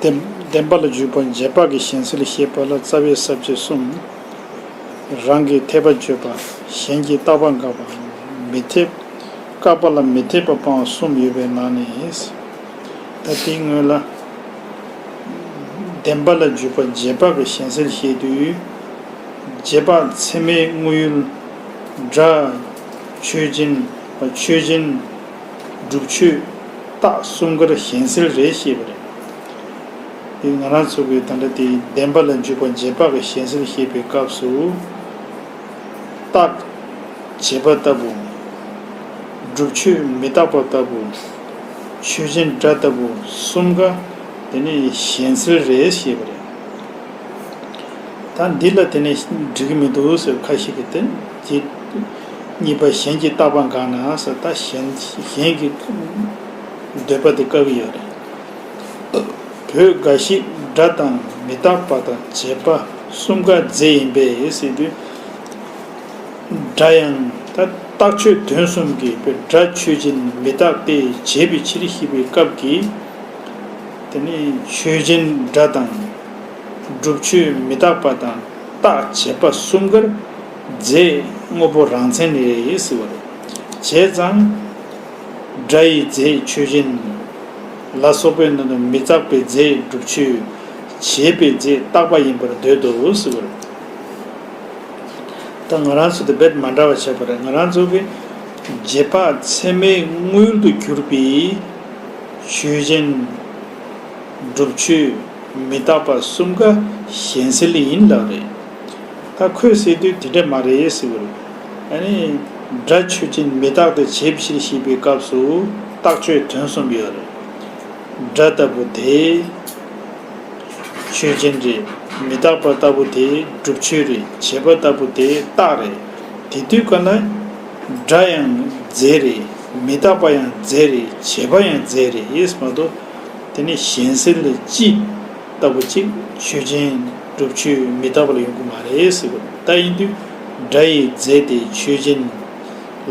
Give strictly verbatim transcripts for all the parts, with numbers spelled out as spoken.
བདེན་བདེན་པ་ལ་འཇུག་པ་རྗེས་དཔག་གི་གཞན་སེལ་བཤད་པ་ལ་རྩ་བའི་ས་བཅད་གསུམ། རང་གི་འཐད་པ་བརྗོད་པ། གཞན་གྱི་རྟག་པ་འགག་པ། མི་འཐད་བཀག་པ་ལ་མི་འཐད་པ་སྤང་བ་གསུམ་ཡོད་པའི་ནང་ནས། ད་དེའི་སྔོན་ལ། བདེན་པ་ལ་འཇུག་པ་རྗེས་དཔག་གི་གཞན་སེལ་བཤད་དུས། རྗེས་དཔག་ཚད་མའི་དངོས་ཡུལ། སྒྲ། ཆོས་ཅན། ཆོས་ཅན། སྒྲུབ་ཆོས། རྟགས་གསུམ་ཀར་གཞན་སེལ་རེད་ཞེས་པ་རེད། དེ་ང་རང་ཚོ་གིས་ད་ལྟ་དེ་བདེན་པ་ལ་འཇུག་པ་རྗེས་དཔག་གི་གཞན་སེལ་བཤད་པའི་སྐབས་སུ། རྟགས་བྱས་པ་ལྟ་བུ། སྒྲུབ་ཆོས་མི་རྟག་པ་ལྟ་བུ། ཆོས་ཅན་སྒྲ་ལྟ་བུ་གསུམ་ཀ་དེ་ནི་གཞན་སེལ་རེད་ཞེས་པ་རེད། ད་འདི་ལ་དེ་ནི་འགྲིག་གི་མི་འདུག་ཟེར་ཁ་ཤས་ཀྱིས་དེ་གཉིས་པ་གཞན་གྱི་རྟག་པ་འགགས་ན་ཟེར། ད་གཞན་གཞན་གྱི་འདོད་པ་དེ་བཀག་གི་ཡོད་རེད། བོད་འགའ་ཞིག་སྒྲ་དང་མི་རྟག་པ་དང་བྱས་པ་གསུམ་ཀ་རྫས་ཡིན་པས་ཟེར་དུས། སྒྲ་ཡང་ད་རྟགས་ཆོས་དོན་གསུམ་གྱི་བོད་སྒྲ་ཆོས་ཅན་མི་རྟག་སྟེ་བྱས་པའི་ཕྱིར་ཞེས་པའི་སྐབས་ཀྱི། དེ་ནི་ཆོས་ཅན་སྒྲ་དང་། སྒྲུབ་ཆོས་མི་རྟག་པ་དང་རྟགས་བྱས་པ་གསུམ་ཀར་རྫས་དངོས་པོ་རང་མཚན་རེད་ཟེར་བ་རེད། བྱས་ཙང་། སྒྲ་ཡི་རྫས་ཆོས་ཅན། ལ་སོགས་པའི་ནང་དུ་མི་རྟག་པའི་རྫས་སྒྲུབ་ཆོས། བྱས་པའི་རྫས་རྟག་པ་ཡིན་པར་འདོད་དོ་ཟེར་བ་རེད། ད་ང་རང་ཚོ་དེ་རྦད་མ་འདྲ་བ་བྱས་པ་རེད། ང་རང་ཚོ་གི་རྗེས་དཔག་ཚད་མའི་དངོས་ཡུལ་དུ་གྱུར་པའི་ཆོས་ཅན། སྒྲུབ་ཆོས་མི་རྟག་པ་གསུམ་ཀ་གཞན་སེལ་ཡིན་ལབ་རེད། ད་ཁོས་ཟེར་དུས་དེ་འདྲ་མ་རེད་ཟེར་བ་རེད། ཨ་ནི། སྒྲ་ཆོས་ཅན་མི་རྟག་སྟེ་བྱས་པའི་ཕྱིར་ཞེས་པའི་སྐབས་སུ་རྟགས་ཆོས་དོན་གསུམ་ཡོད་རེད། སྒྲ་ལྟ་བུ་དེ། ཆོས་ཅན་རེད། མི་རྟག་པ་ལྟ་བུ་དེ་སྒྲུབ་ཆོས་རེད། བྱས་པ་ལྟ་བུ་དེ་རྟགས་རེད། དེ་དུས་ག་ན། སྒྲ་ཡང་རྫས་རེད། མི་རྟག་པ་ཡང་རྫས་རེད། བྱས་པ་ཡང་རྫས་རེད་ཟེར་མ་གཏོགས། དེ་ནི་གཞན་སེལ་ལ་སྤྱི་ལྟ་བུ་གཅིག་ཆོས་ཅན། སྒྲུབ་ཆོས་མི་རྟག་པ་ལ་ཡོང་གི་མ་རེད་ཟེར་བ་རེད། ད་ཡིན་དུས་སྒྲ་ཡི་རྫས་དེ་ཆོས་ཅན།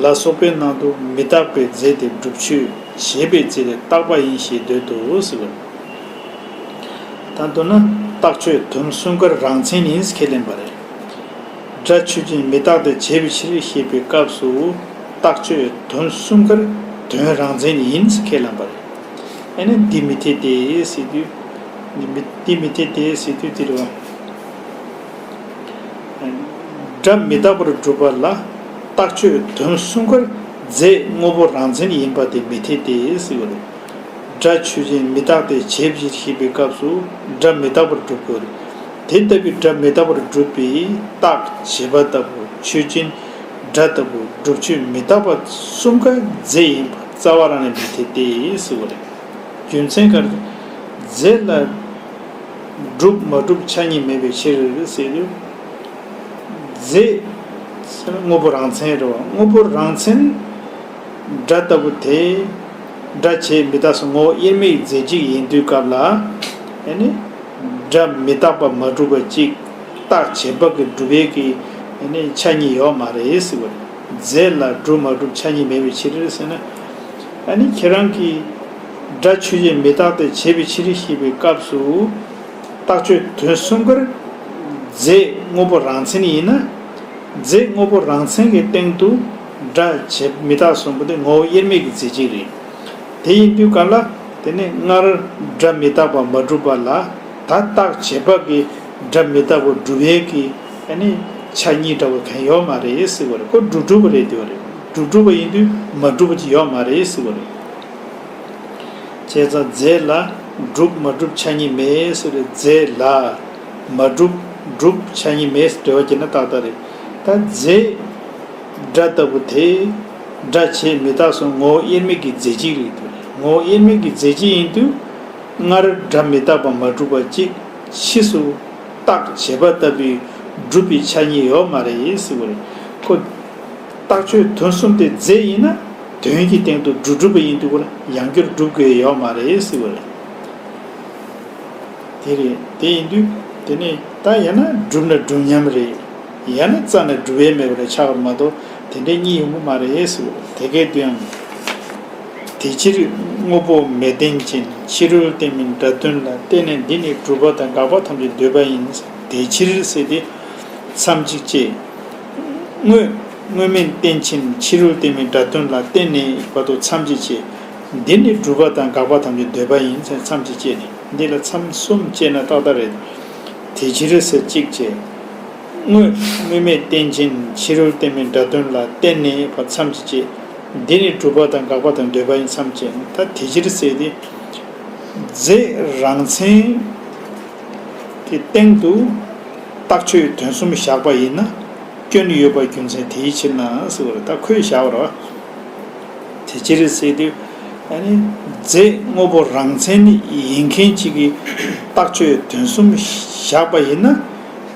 ལ་སོགས་པའི་ནང་དུ་མི་རྟག་པའི་རྫས་དེ་སྒྲུབ་ཆོས། བྱས་པའི་རྫས་དེ་རྟག་པ་ཡིན་ཞེས་འདོད་དོ་ཟེར་བ་རེད། ད་མདོར་ན་རྟགས་ཆོས་དོན་གསུམ་ཀར་རང་མཚན་ཡིན་ཁས་ལེན་པ་རེད། སྒྲ་ཆོས་ཅན་མི་རྟག་སྟེ་བྱས་པའི་ཕྱིར་ཞེས་པའི་སྐབས་སུ་རྟགས་ཆོས་དོན་གསུམ་ཀར་དོན་རང་མཚན་ཡིན་ཁས་ལེན་པ་རེད། ཨ་ནི་འདི་མི་འཐད་དེ་ཟེར་དུས། འདི་མི་འདི་མི་འཐད་དེ་ཟེར་དུས་དེ་རེད་བ། སྒྲ་མི་རྟག་པར་སྒྲུབ་པ་ལ་རྟགས་ཆོས་དོན་གསུམ་ཀར་རྫས་དངོས་པོ་རང་མཚན་ཡིན་པ་དེ་མི་འཐད་དེ་ཟེར་བ་རེད། སྒྲ་ཆོས་ཅན་མི་རྟག་སྟེ་བྱས་པའི་ཕྱིར་ཞེས་པའི་སྐབས་སུ་སྒྲ་མི་རྟག་པར་སྒྲུབ་དགོས་རེད། དེ་ལྟ་བུའི་སྒྲ་མི་རྟག་པར་སྒྲུབ་པའི་རྟགས་བྱས་པ་ལྟ་བུ་ཆོས་ཅན། སྒྲ་ལྟ་བུ་སྒྲུབ་ཆོས་མི་རྟག་པ་གསུམ་ཀ་རྫས་ཡིན་པ་རྩ་བ་རང་ནས་མི་འཐད་དེ་ཟེར་བ་རེད། རྒྱུ་མཚན་ག་རེ། རྫས་ལ་སྒྲུབ་མ་གྲུབ་ཆ་གཉིས་མེད་པའི་ཕྱིར་ཟེར་དུས། རྫས་དངོས་པོ་རང་མཚན་རེད་བ། དངོས་པོ་རང་མཚན་སྒྲ་ལྟ་བུ་དེ་སྒྲ་བྱས་མི་རྟག་སོགས་ངོ་བོ་དབྱེར་མེད་ཀྱི་རྫས་གཅིག་ཡིན་དུས་སྐབས་ལ། ཨ་ནི། སྒྲ་མི་རྟག་པ་མ་གྲུབ་པ་གཅིག་རྟགས་བྱས་པ་གི་སྒྲུབ་ཡས་ཀྱི་ཨ་ནི་ཆ་གཉིས་ཡོད་མ་རེད་ཟེར་བ་རེད། རྫས་ལ་སྒྲུབ་མ་གྲུབ་ཆ་གཉིས་མེད་པའི་ཕྱིར་ཟེར་ན། ཨ་ནི་ཁྱེད་རང་གིས་སྒྲ་ཆོས་ཅན་མི་རྟག་སྟེ་བྱས་པའི་ཕྱིར་ཞེས་པའི་སྐབས་སུ། རྟགས་ཆོས་དོན་གསུམ་ཀར་རྫས་དངོས་པོ་རང་མཚན་ཡིན་ན། རྫས་དངོས་པོ་རང་མཚན་གྱི་སྟེང་དུ་སྒྲ་བྱས་མི་རྟག་གསུམ་པོ་དེ་ངོ་བོ་དབྱེར་མེད་ཀྱི་རྫས་གཅིག་རེད། དེ་ཡིན་དུས་ག་ལ་དེ་ནི་སྔར་སྒྲ་མི་རྟག་པ་མ་གྲུབ་པ་ལ་ད་རྟགས་བྱས་པ་གི་སྒྲ་མི་རྟག་པ་སྒྲུབ་ཡས་ཀྱི་ཨ་ནི་ཆ་གཉིས་འདྲ་བ་གང་ཡོད་མ་རེད་ཟེར་བ་རེད། ཁོ་སྒྲུབ་གྲུབ་པ་རེད་དེ་བ་རེད། སྒྲུབ་གྲུབ་པ་ཡིན་དུས་མ་གྲུབ་པ་ཅིག་ཡོད་མ་རེད་ཟེར་བ་རེད། བྱས་ཙང་རྫས་ལ་གྲུབ་མ་གྲུབ་ཆ་གཉིས་མེད་ཟེར་རེད། རྫས་ལ་མ་གྲུབ་གྲུབ་ཆ་གཉིས་མེད་ཟེར་འགྲེལ་བ་བྱས་ན་ཏག་ཏག་རེད། ད་རྫས་སྒྲ་ལྟ་བུ་དེ་སྒྲ་བྱས་མི་རྟག་སོགས་ངོ་བོ་དབྱེར་མེད་ཀྱི་རྫས་གཅིག་རེད་འདུག་ངོ་བོ་དབྱེར་མེད་ཀྱི་རྫས་གཅིག་ཡིན་དུས་སྔར་སྒྲ་མི་རྟག་པ་མ་གྲུབ་པ་གཅིག་ཕྱིས་སུ་རྟགས་བྱས་པ་ལྟ་བུའི་སྒྲུབ་པའི་ཆ་གཉིས་ཡོད་མ་རེད་ཟེར་བ་རེད། ཁོ་རྟགས་ཆོས་དོན་གསུམ་དེ་རྫས་ཡིན་ན་དོན་གྱི་སྟེང་དུ་སྒྲུབ་གྲུབ་པ་ཡིན་དུས་ཁོ་ལ་ཡང་བསྐྱར་སྒྲུབ་དགོས་ཡོད་མ་རེད་ཟེར་བ་རེད། དེ་རེད། དེ་ཡིན་དུས་དེ་ནས་ད་ཡང་ན་སྒྲུབ་ན་སྒྲུབ་མཉམ་རེད། ཡང་ན་རྩ་ནས་སྒྲུབ་ཡས་མེད་པ་རེད་ཆགས་པ་མ་གཏོགས་དེ་འདྲའི་གཉིས་ཡོང་གི་མ་རེད་ཟེར་བ་རེད། དེ་གའི་དུས་ཡང་། དེ་ཕྱིར་དངོས་པོ་མེད་རྟེན་ཅན། ཕྱི་རོལ་རྟེན་མིན་སྒྲ་དོན་ལ། བརྟེན་ནས་འདི་ནི་སྒྲུབ་པ་དང་དགག་པ་ཐམས་ཅད་འདོད་པ་ཡིན། དེ་ཕྱིར་ཟེར་ཏེ་མཚམས་གཅིག་བཅད། དངོས་དངོས་མེད་རྟེན་ཅན། ཕྱི་རོལ་རྟེན་མིན་སྒྲ་དོན་ལ། བརྟེན་ནས་བར་དུ་མཚམས་གཅིག་བཅད། འདི་ནི་སྒྲུབ་པ་དང་དགག་པ་ཐམས་ཅད་འདོད་པ་ཡིན་ཟེར་མཚམས་གཅིག་བཅད་ནས། འདི་ལ་མཚམས་གསུམ་བཅད་ན་ཏག་ཏག་རེད། དེ་ཕྱིར་ཟེར་གཅིག་བཅད། དངོས་དངོས་མེད་རྟེན་ཅན། ཕྱི་རོལ་རྟེན་མིན་སྒྲ་དོན་ལ། བརྟེན་ནས་བར་མཚམས་གཅིག་བཅད། འདི་ནི་སྒྲུབ་པ་དང་དགག་པ་དང་འདོད་པ་ཡིན་མཚམས་བཅད། ད་དེ་ཕྱིར་ཟེར་ཏེ། རྫས་རང་མཚན་གྱི་སྟེང་དུ་རྟགས་ཆོས་དོན་གསུམ་བཞག་པ་ཡིན་ན། སྐྱོན་ཡོད་པ་རྒྱུ་མཚན་དེའི་ཕྱིར་ན་ཟེར་བ་རེད། ད་ཁོས་བཞག་པ་རེད་བ། དེ་ཕྱིར་ཟེར་དུས། ཨ་ནི་རྫས་དངོས་པོ་རང་མཚན་ནི་ཡིན་མཁན་གཅིག་གི་རྟགས་ཆོས་དོན་གསུམ་བཞག་པ་ཡིན་ན།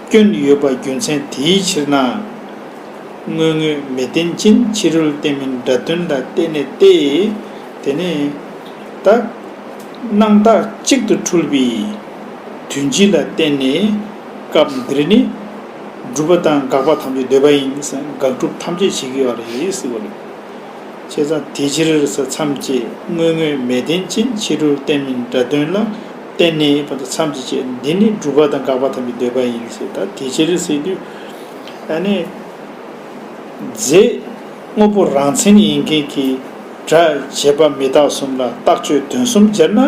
སྐྱོན་ཡོད་པ་རྒྱུ་མཚན་དེའི་ཕྱིར་ན། དངོས་དངོས་མེད་རྟེན་ཅན། ཕྱི་རོལ་རྟེན་མིན་སྒྲ་དོན་ལ། བརྟེན་ནས་ཏེ། དེ་ནས་ད་སྣང་རྟགས་གཅིག་ཏུ་འཁྲུལ་པའི་དོན་སྤྱི་ལ་བརྟེན་ནས། སྐབས་འདིར་ནི་སྒྲུབ་པ་དང་དགག་པ་ཐམས་ཅད་འདོད་པ་ཡིན་ཟེར། དགག་སྒྲུབ་ཐམས་ཅད་བྱེད་ཀྱི་ཡོད་རེད་ཟེར་བ་རེད། བྱས་ཙང་དེ་ཕྱིར་ཟེར་མཚམས་བཅད། དངོས་དངོས་མེད་རྟེན་ཅན། ཕྱི་རོལ་རྟེན་མིན་སྒྲ་དོན་ལ། བརྟེན་ནས་བར་དུ་མཚམས་གཅིག་བཅད། འདི་ནི་སྒྲུབ་པ་དང་དགག་པ་ཐམས་ཅད་འདོད་པ་ཡིན་ཟེར། ད་དེ་ཕྱིར་ཟེར་དུས། ཨ་ནི་རྫས་དངོས་པོ་རང་མཚན་ཡིན་མཁན་གྱི་སྒྲ་བྱས་པ་མི་རྟག་གསུམ་ལ་རྟགས་ཆོས་དོན་གསུམ་སྦྱར་ན།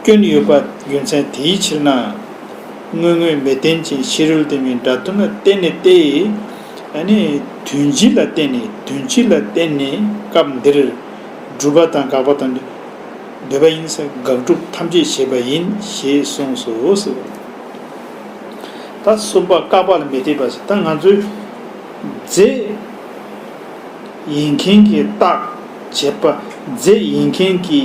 སྐྱོན་ཡོད་པ་རྒྱུ་མཚན་དེའི་ཕྱིར་ན། དངོས་དངོས་མེད་རྟེན་ཅན། ཕྱི་རོལ་རྟེན་མིན་སྒྲ་དོན་ལ། བརྟེན་ནས་ཏེ། ཨ་ནི་དོན་སྤྱི་ལ་བརྟེན་ནས། དོན་སྤྱི་ལ་བརྟེན་ནས་སྐབས་འདིར་སྒྲུབ་པ་དང་དགག་པ་དང་འདོད་པ་ཡིན་ཟེར། དགག་སྒྲུབ་ཐམས་ཅད་བྱེད་པ་ཡིན་ཞེས་གསུངས་སོ་ཟེར། ད་གསུམ་པ་བཀག་པ་ལ་མི་འཐད་པ་ཟེར། ད་ང་ཚོའི་རྫས་ཡིན་མཁན་གྱི་རྟགས་བྱས་པ། རྫས་ཡིན་མཁན་གྱི་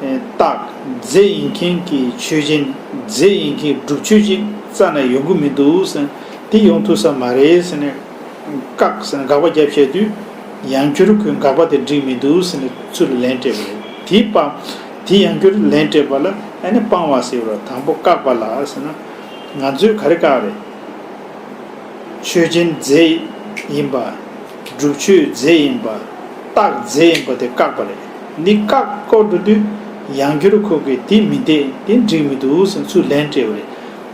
རྟགས། རྫས་ཡིན་མཁན་གྱི་ཆོས་ཅན། རྫས་ཡིན་མཁན་སྒྲུབ་ཆོས་ཅིག་རྩ་ནས་ཡོང་གི་མི་འདུག་ཟེར། དེ་ཡོང་ཐུབ་ས་མ་རེད་ཟེར་ནས། བཀག་ཟེར་ནས་དགག་པ་བརྒྱབ་བྱས་དུས། ཡང་བསྐྱར་ཁོས་དགག་པ་དེ་འགྲིག་མི་འདུག་ཟེར་ནས་ཚུར་ལན་སྤྲད་པ་རེད། དེའི་སྤང་། དེ་ཡང་བསྐྱར་ལན་སྤྲད་པ་ལ་ཨ་ནི་སྤང་བ་ཟེར་བ་རེད། དང་པོ་བཀག་པ་ལ་ཟེར་ན། ང་ཚོས་ག་རེ་བཀག་རེད། ཆོས་ཅན་རྫས་ཡིན་པ། སྒྲུབ་ཆོས་རྫས་ཡིན་པ། རྟགས་རྫས་ཡིན་པ་དེ་བཀག་པ་རེད། འདི་བཀག་སྐོར་དུ་དུས། ཡང་བསྐྱར་ཁོ་གིས་དེ་མི་འཐད། དེ་འགྲིག་མི་འདུག་ཟེར་ཚུར་ལན་སྤྲད་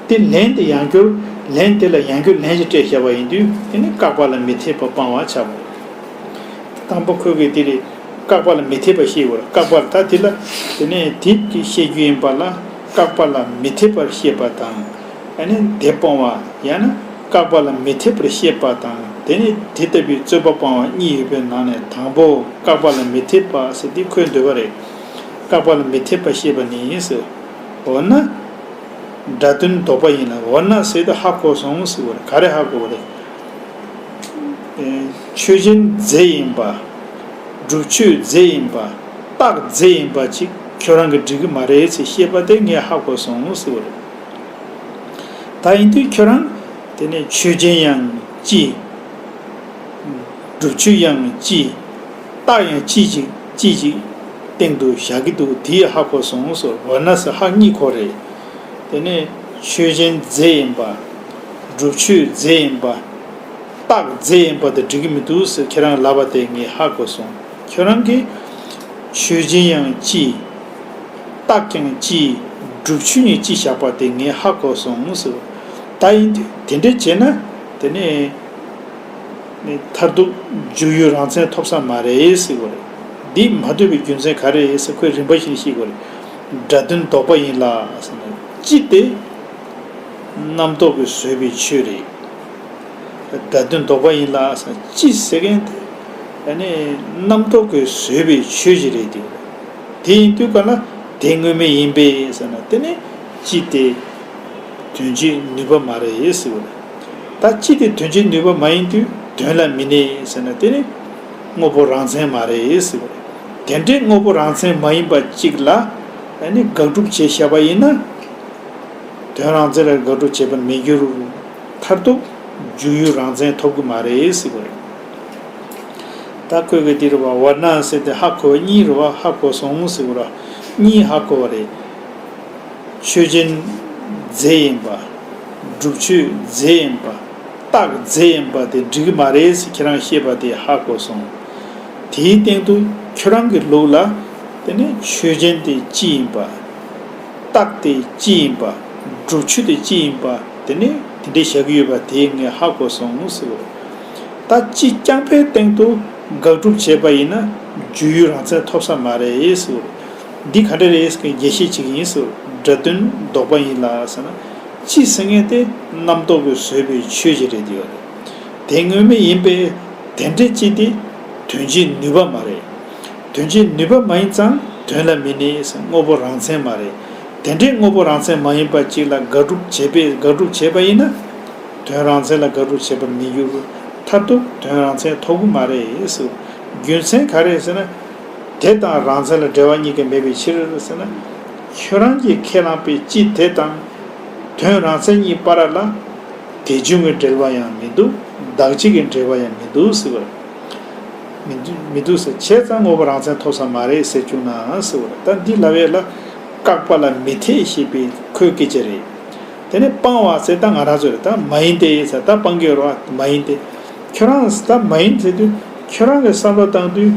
པ་རེད། དེ་ལན་དེ་ཡང་བསྐྱར། ལན་དེ་ལ་ཡང་བསྐྱར་ལན་ཞིག་སྤྲད་བཞག་པ་ཡིན་དུས། དེ་ནི་བཀག་པ་ལ་མི་འཐད་པ་སྤང་བ་ཆགས་པ་རེད། དང་པོ་ཁོ་གིས་དེ་རེད། བཀག་པ་ལ་མི་འཐད་པ་བཤད་དགོས་རེད། བཀག་པ་ལ་ད་དེ་ལ། དེ་ནས་དེ་བཤད་རྒྱུ་ཡིན་པ་ལ། བཀག་པ་ལ་མི་འཐད་པར་བཤད་པ་དང་། ཨ་ནི་དེ་སྤོང་བ། ཡང་ན་བཀག་པ་ལ་མི་འཐད་པར་བཤད་པ་དང་། དེ་ནི་དེ་ལྟ་བུའི་རྩོད་པ་སྤང་བ་གཉིས་ཡོད་པའི་ནང་ནས། དང་པོ་བཀག་པ་ལ་མི་འཐད་པ་ཟེར་དེ་ཁོས་འདོད་པ་རེད། བཀག་པ་ལ་མི་འཐད་པ་བཤད་པ་ནི་ཟེར། འོ་ན། སྒྲ་དོན་ལྡོག་པ་ཡིན་ལ། འོ་ན་ཟེར་དུས་ཧ་གོ་སོང་ཟེར་བ་རེད། ག་རེ་ཧ་གོ་བ་རེད། ཆོས་ཅན་རྫས་ཡིན་པ། སྒྲུབ་ཆོས་རྫས་ཡིན་པ། རྟགས་རྫས་ཡིན་པ་ཅིག་ཁྱོད་རང་གིས་འགྲིག་གི་མ་རེད་ཟེར་བཤད་པ་དེ་ངས་ཧ་གོ་སོང་ཟེར་བ་རེད། ད་ཡིན་དུས་ཁྱོད་རང་དེ་ནས་ཆོས་ཅན་ཡང་ཅི། སྒྲུབ་ཆོས་ཡང་ཅི། རྟགས་ཡང་ཅི་ཅིག་ཅི་ཅིག་སྟེང་དུ་བཞག་གི་འདུག་དེ་ཧ་གོ་སོང་ཟེར། འོ་ན་ཟེར་ཧ་གཉིས་གོ་རེད། དེ་ནས་ཆོས་ཅན་རྫས་ཡིན་པ། སྒྲུབ་ཆོས་རྫས་ཡིན་པ། རྟགས་རྫས་ཡིན་པ་དེ་འགྲིག་གི་མི་འདུག་ཟེར་ཁྱེད་རང་ལབ་པ་དེ་ངས་ཧ་གོ་སོང་། ཁྱོད་རང་གིས་ཆོས་ཅན་ཡང་ཅི། རྟགས་ཀྱང་ཅི། སྒྲུབ་ཆོས་ཡང་ཅི་བཞག་པ་དེ་ངས་ཧ་གོ་སོང་ཟེར། ད་ཡིན་དུས་དེ་འདྲ་བྱས་ན་དེ་ནས་མཐར་ཐུག་འཇུག་ཡུལ་རང་མཚན་ཐོབ་ས་མ་རེད་ཟེར་བ་རེད། འདི་མ་ཐོབ་པའི་རྒྱུ་མཚན་ག་རེ་རེད་ཟེར། ཁོས་རིམ་པ་བཞིན་བཤད་དགོས་རེད། སྒྲ་དོན་ལྡོག་པ་ཡིན་ལ་ཟེར་ན། ཅི་སྟེ་རྣམ་རྟོག་གིས་བཟོས་པའི་ཆོས་རེད། སྒྲ་དོན་ལྡོག་པ་ཡིན་ལ་ཟེར་ན། ཅི་ཟེར་མཁན་དེ་ཨ་ནི་རྣམ་རྟོག་གིས་བཟོས་པའི་ཆོས་ཅིག་རེད་དེ། དེ་ཡིན་དུས་ག་ལ་དེ་དངོས་མེད་ཡིན་པས་ཟེར་ན། དེ་ནི་ཅི་སྟེ་དོན་བྱེད་ནུས་པ་མ་རེད་ཟེར་བ་རེད། ད་ཅི་སྟེ་དོན་བྱེད་ནུས་པ་མ་ཡིན་དུས་དོན་ལ་མི་གནས་ཟེར་ན། དེ་ནི་དངོས་པོ་རང་མཚན་མ་རེད་ཟེར་བ་རེད། དེ་འདྲའི་དངོས་པོ་རང་མཚན་མ་ཡིན་པ་ཅིག་ལ་ཨ་ནི་དགག་སྒྲུབ་བྱས་བཞག་པ་ཡིན་ན། དོན་རང་མཚན་ལ་དགག་སྒྲུབ་བྱེད་པར་མི་འགྱུར། མཐར་ཐུག་འཇུག་ཡུལ་རང་མཚན་ཐོབ་ཀྱི་མ་རེད་ཟེར་བ་རེད། ད་ཁོས་གི་འདི་རེད་བ། འོ་ན་ཟེར་ཏེ་ཧ་གོ་བ་གཉིས་རེད་བ། ཧ་གོ་སོང་ཟེར་བ་ར། གཉིས་ཧ་གོ་བ་རེད། ཆོས་ཅན་རྫས་ཡིན་པ། སྒྲུབ་ཆོས་རྫས་ཡིན་པ། རྟགས་རྫས་ཡིན་པ་དེ་འགྲིག་གི་མ་རེད་ཟེར་ཁྱེད་རང་བཤད་པ་དེ་ཧ་གོ་སོང་། དེའི་སྟེང་དུ་ཁྱོད་རང་གི་ལུགས་ལ་ དེ་ནས་ཆོས་ཅན་དེ་ཅི་ཡིན་པ། རྟགས་དེ་ཅི་ཡིན་པ། སྒྲུབ་ཆོས་དེ་ཅི་ཡིན་པ། དེ་ནས་དེ་འདྲའི་བཞག་གི་ཡོད་པ་དེ་ངས་ཧ་གོ་སོང་ཟེར་བ་རེད། ད་སྤྱི་རྐྱང་པའི་སྟེང་དུ་དགག་སྒྲུབ་བྱས་པ་ཡིན་ན་སྦྱོར་ཡུལ་རང་མཚན་ཐོབ་ས་མ་རེད་ཟེར་བ་རེད། འདི་ག་འདྲ་རེད་ཟེར་གྱི་འགྲེལ་བཤད་བྱེད་ཀྱི་ཡིན་ཟེར་བ་རེད། སྒྲ་དོན་ལྡོག་པ་ཡིན་ལ་ཟེར་ན། སྤྱི་ཟེར་མཁན་དེ་རྣམ་རྟོག་གིས་བཟོས་པའི་ཆོས་ཅིག་རེད་དེ་ཡོད་རེད། དེ་དངོས་མེད་ཡིན་པས་དེ་འདྲའི་སྤྱི་དེ་དོན་བྱེད་ནུས་པ་མ་རེད། དོན་བྱེད་ནུས་པ་མ་ཡིན་ཙང་དོན་ལ་མི་གནས་ཟེར། དངོས་པོ་རང་མཚན་མ་རེད། དེ་འདྲའི་དངོས་པོ་རང་མཚན་མ་ཡིན་པ་ཅིག་ལ་དགག་སྒྲུབ་བྱེད་པས་དགག་སྒྲུབ་བྱས་པ་ཡིན་ན། དོན་རང་མཚན་ལ་དགག་སྒྲུབ་བྱེད་པར་མི་འགྱུར། མཐར་ཐུག་དོན་རང་མཚན་ཐོབ་ཀྱི་མ་རེད་ཟེར། རྒྱུ་མཚན་ག་རེ་ཟེར་ན། དེ་དང་རང་མཚན་ལ་འབྲེལ་བ་གཉིས་ཀ་མེད་པའི་ཕྱིར་ཟེར་ན། ཁྱོད་རང་གིས་ཁས་བླངས་པའི་སྤྱི་དེ་དང་། དོན་རང་མཚན་གཉིས་བར་ལ། དེ་བྱུང་གི་འབྲེལ་བ་ཡང་མི་འདུག་བདག་གཅིག་གི་འབྲེལ་བ་ཡང་མི་འདུག་ཟེར་བ་རེད། མི་འདུག་མི་འདུག་ཟེར། བྱས་ཙང་དངོས་པོ་རང་མཚན་ཐོབ་ས་མ་རེད་ཟེར་བཅུག་ནའང་ཟེར་བ་རེད། ད་འདི་ལབ་ཡས་ལ། བཀག་པ་ལ་མི་འཐད་ཞེས་པའི་ཁོའི་སྐད་ཆ་རེད། དེ་ནས་སྤང་བ་ཟེར་ད་ང་རང་ཚོ་རེད། ད་མ་ཡིན་ཏེ་ཟེར། ད་སྤང་གི་ཡོད་རེད་བ། མ་ཡིན་ཏེ། ཁྱོད་རང་ད་མ་ཡིན་ཟེར་དུས་ཁྱོད་རང་གི་བསམ་བློ་བཏང་དུས།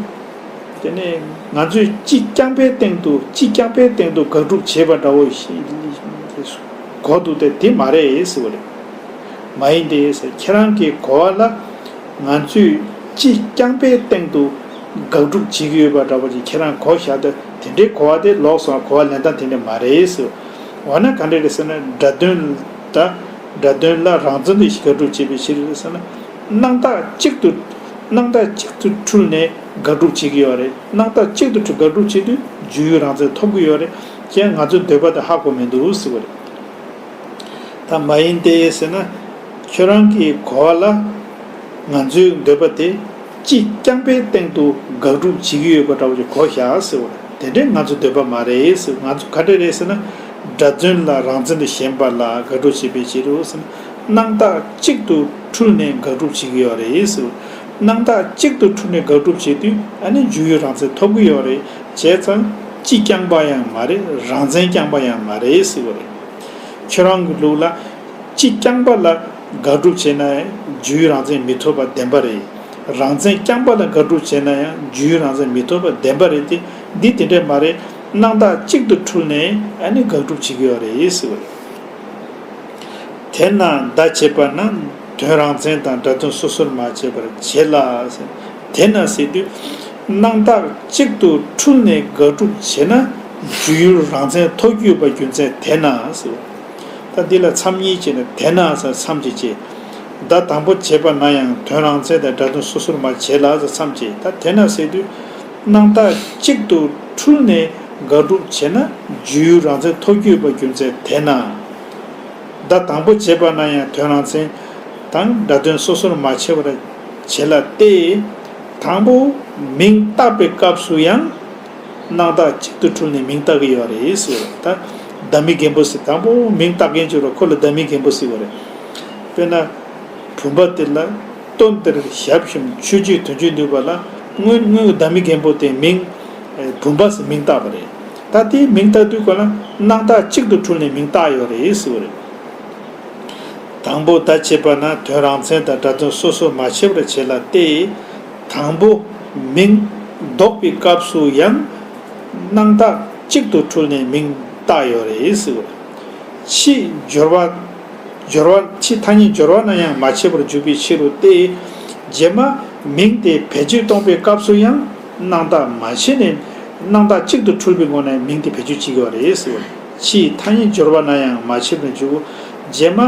དེ་ནས་ང་ཚོས་སྤྱི་རྐྱང་པའི་སྟེང་དུ་སྤྱི་རྐྱང་པའི་སྟེང་དུ་དགག་སྒྲུབ་བྱེད་པ་འདྲ་བོ་ཞིག་གོ་འདུག་སྟེ། དེ་མ་རེད་ཟེར་བ་རེད། མ་ཡིན་ཏེ་ཟེར། ཁྱེད་རང་གི་གོ་བ་ལ་ང་ཚོས་སྤྱི་རྐྱང་པའི་སྟེང་དུ་དགག་སྒྲུབ་བྱེད་ཀྱི་ཡོད་པ་འདྲ་བོ་ཅིག་ཁྱེད་རང་གོ་བཞག་སྟེ། དེ་འདྲའི་གོ་བ་དེ་ལོག་སོང་། གོ་བ་ལེན་སྟངས་དེ་འདྲ་མ་རེད་ཟེར། འོ་ན་ག་འདྲ་རེད་ཟེར་ན། སྒྲ་དོན་ད་སྒྲ་དོན་ལ་རང་མཚན་དུ་དགག་སྒྲུབ་བྱེད་པའི་ཕྱིར་ཟེར་ན། སྣང་བཏགས་གཅིག་ཏུ། སྣང་བཏགས་གཅིག་ཏུ་འཁྲུལ་ནས་དགག་སྒྲུབ་བྱེད་ཀྱི་ཡོད་རེད། སྣང་བཏགས་གཅིག་ཏུ་འཁྲུལ་དགག་སྒྲུབ་བྱེད་དུས་སྦྱོར་ཡུལ་རང་མཚན་ཐོབ་ཀྱི་ཡོད་རེད། ཅེས་ང་ཚོའི་འདོད་པ་དེ་ཧ་གོ་མི་འདུག་ཟེར་བ་རེད། ད་མ་ཡིན་ཏེ་ཟེར་ན། ཁྱོད་རང་གི་གོ་བ་ལ་ང་ཚོའི་འདོད་པ་དེ་སྤྱི་རྐྱང་པའི་སྟེང་དུ་དགག་སྒྲུབ་བྱེད་ཀྱི་ཡོད་པ་འདྲ་བོ་ཅིག་གོ་བཞག་ཟེར་བ་རེད། དེ་འདྲའི་ང་ཚོའི་འདོད་པ་མ་རེད་ཟེར། ང་ཚོ་ག་འདྲ་རེད་ཟེར་ན། སྒྲ་དོན་ལ་རང་མཚན་དུ་ཞེན་པ་ལ་དགག་སྒྲུབ་བྱེད་པའི་ཕྱིར་རོ་ཟེར་ན། སྣང་བཏགས་གཅིག་ཏུ་འཁྲུལ་ནས་དགག་སྒྲུབ་བྱེད་ཀྱི་ཡོད་རེད་ཟེར། སྣང་བཏགས་གཅིག་ཏུ་འཁྲུལ་ནས་དགག་སྒྲུབ་བྱེད་དུས་ཨ་ནི་སྦྱོར་ཡུལ་རང་མཚན་ཐོབ་ཀྱི་ཡོད་རེད། བྱས་ཙང་སྤྱི་རྐྱང་པ་ཡང་མ་རེད། རང་མཚན་རྐྱང་པ་ཡང་མ་རེད་ཟེར་བ་རེད། ཁྱོད་རང་གི་ལུགས་ལ་སྤྱི་རྐྱང་པ་ལ་དགག་སྒྲུབ་བྱས་ན་ཡང་སྦྱོར་ཡུལ་རང་མཚན་མི་ཐོབ་པ་བདེན་པ་རེད། རང་མཚན་རྐྱང་པ་ལ་དགག་སྒྲུབ་བྱས་ན་ཡང་སྦྱོར་ཡུལ་རང་མཚན་མི་ཐོབ་པ་བདེན་པ་རེད་དེ། འདི་དེ་འདྲས་མ་རེད། སྣང་བཏགས་གཅིག་ཏུ་འཁྲུལ་ནས་ཨ་ནི་དགག་སྒྲུབ་བྱེད་ཀྱི་ཡོད་རེད་ཟེར་བ་རེད། དེས་ན་བརྡ་བྱས་པ་ན་དོན་རང་མཚན་དང་སྒྲ་དོན་སོ་སོར་མ་ཕྱེ་བར་བྱེད་ལ་ཟེར། དེས་ན་ཟེར་དུས། སྣང་བཏགས་གཅིག་ཏུ་འཁྲུལ་ནས་དགག་སྒྲུབ་བྱས་ན་སྦྱོར་ཡུལ་རང་མཚན་ཐོབ་ཀྱི་ཡོད་པ་རྒྱུ་མཚན་དེས་ན་ཟེར། ད་འདི་ལ་མཚམས་གཉིས་བྱས་ན། དེས་ན་ཟེར་མཚམས་ཅིག་བཅད། བརྡ་དང་པོ་བྱས་པ་ན་ཡང་དོན་རང་མཚན་དང་སྒྲ་དོན་སོ་སོར་མ་ཕྱེ་ལ་ཟེར་མཚམས་བཅད། ད་དེས་ན་ཟེར་དུས། སྣང་བཏགས་གཅིག་ཏུ་འཁྲུལ་ནས་དགག་སྒྲུབ་བྱས་ན་སྦྱོར་ཡུལ་རང་མཚན་ཐོབ་ཀྱི་ཡོད་པ་རྒྱུ་མཚན་དེས་ན། བརྡ་དང་པོ་བྱས་པ་ན་ཡང་དོན་རང་མཚན་དང་སྒྲ་དོན་སོ་སོར་མ་ཕྱེ་བར་བྱེད་ལ་སྟེ། དང་པོ་མིང་བཏགས་པའི་སྐབས་སུ་ཡང་། སྣང་བཏགས་གཅིག་ཏུ་འཁྲུལ་ནས་མིང་བཏགས་ཀྱི་ཡོད་རེད་ཟེར། ད་བདག་མེད་རྒན་པོ་ཟེར། དང་པོ་མིང་བཏགས་མཁན་ཅིག་ཡོད་རེད། ཁོ་ལ་བདག་མེད་རྒན་པོ་ཟེར་བ་རེད། དཔེར་ན། བུམ་པ་དེ་ལ་དོན་དེར་ཞབས་ཞུམ་ཆོས་སྤྱོད་དོན་སྤྱོད་ནུས་པ་ལ་སྔོན་སྔོན་གྱི་བདག་མེད་རྒན་པོ་དེ་མིང་། ཨེ། བུམ་པ་ཟེར་མིང་བཏགས་པ་རེད། ད་དེའི་མིང་བཏགས་དུས་ཁོ་ལ་སྣང་བཏགས་གཅིག་ཏུ་འཁྲུལ་ནས་མིང་བཏགས་ཡོད་རེད་ཟེར་བ་རེད། དང་པོ་བརྡ་བྱས་པ་ན་དོན་རང་མཚན་དང་སྒྲ་དོན་སོ་སོར་མ་ཕྱེ་བར་བྱེད་ལ་སྟེ། དང་པོ་མིང་འདོགས་པའི་སྐབས་སུ་ཡང་སྣང་བཏགས་གཅིག་ཏུ་འཁྲུལ་ནས་མིང་བཏགས་ཡོད་རེད་ཟེར་བ་རེད། ཕྱིས་སྦྱོར་བ། སྦྱོར་བ། ཕྱིས་ཐ་སྙད་སྦྱོར་བ་ན་ཡང་མ་ཕྱེ་བར་འཇུག་པའི་ཕྱིར་རོ་སྟེ། རྗེས་མ་མིང་དེ་བེད་སྤྱོད་གཏོང་པའི་སྐབས་སུ་ཡང་སྣང་བཏགས་མ་ཕྱེ་ནས་སྣང་བཏགས་གཅིག་ཏུ་འཁྲུལ་པའི་སྒོ་ནས་མིང་དེ་བེད་སྤྱོད་བྱེད་ཀྱི་ཡོད་རེད་ཟེར། ཕྱིས་ཐ་སྙད་སྦྱོར་བ་ན་ཡང་མ་ཕྱེ་བར་འཇུག་རྗེས་མ་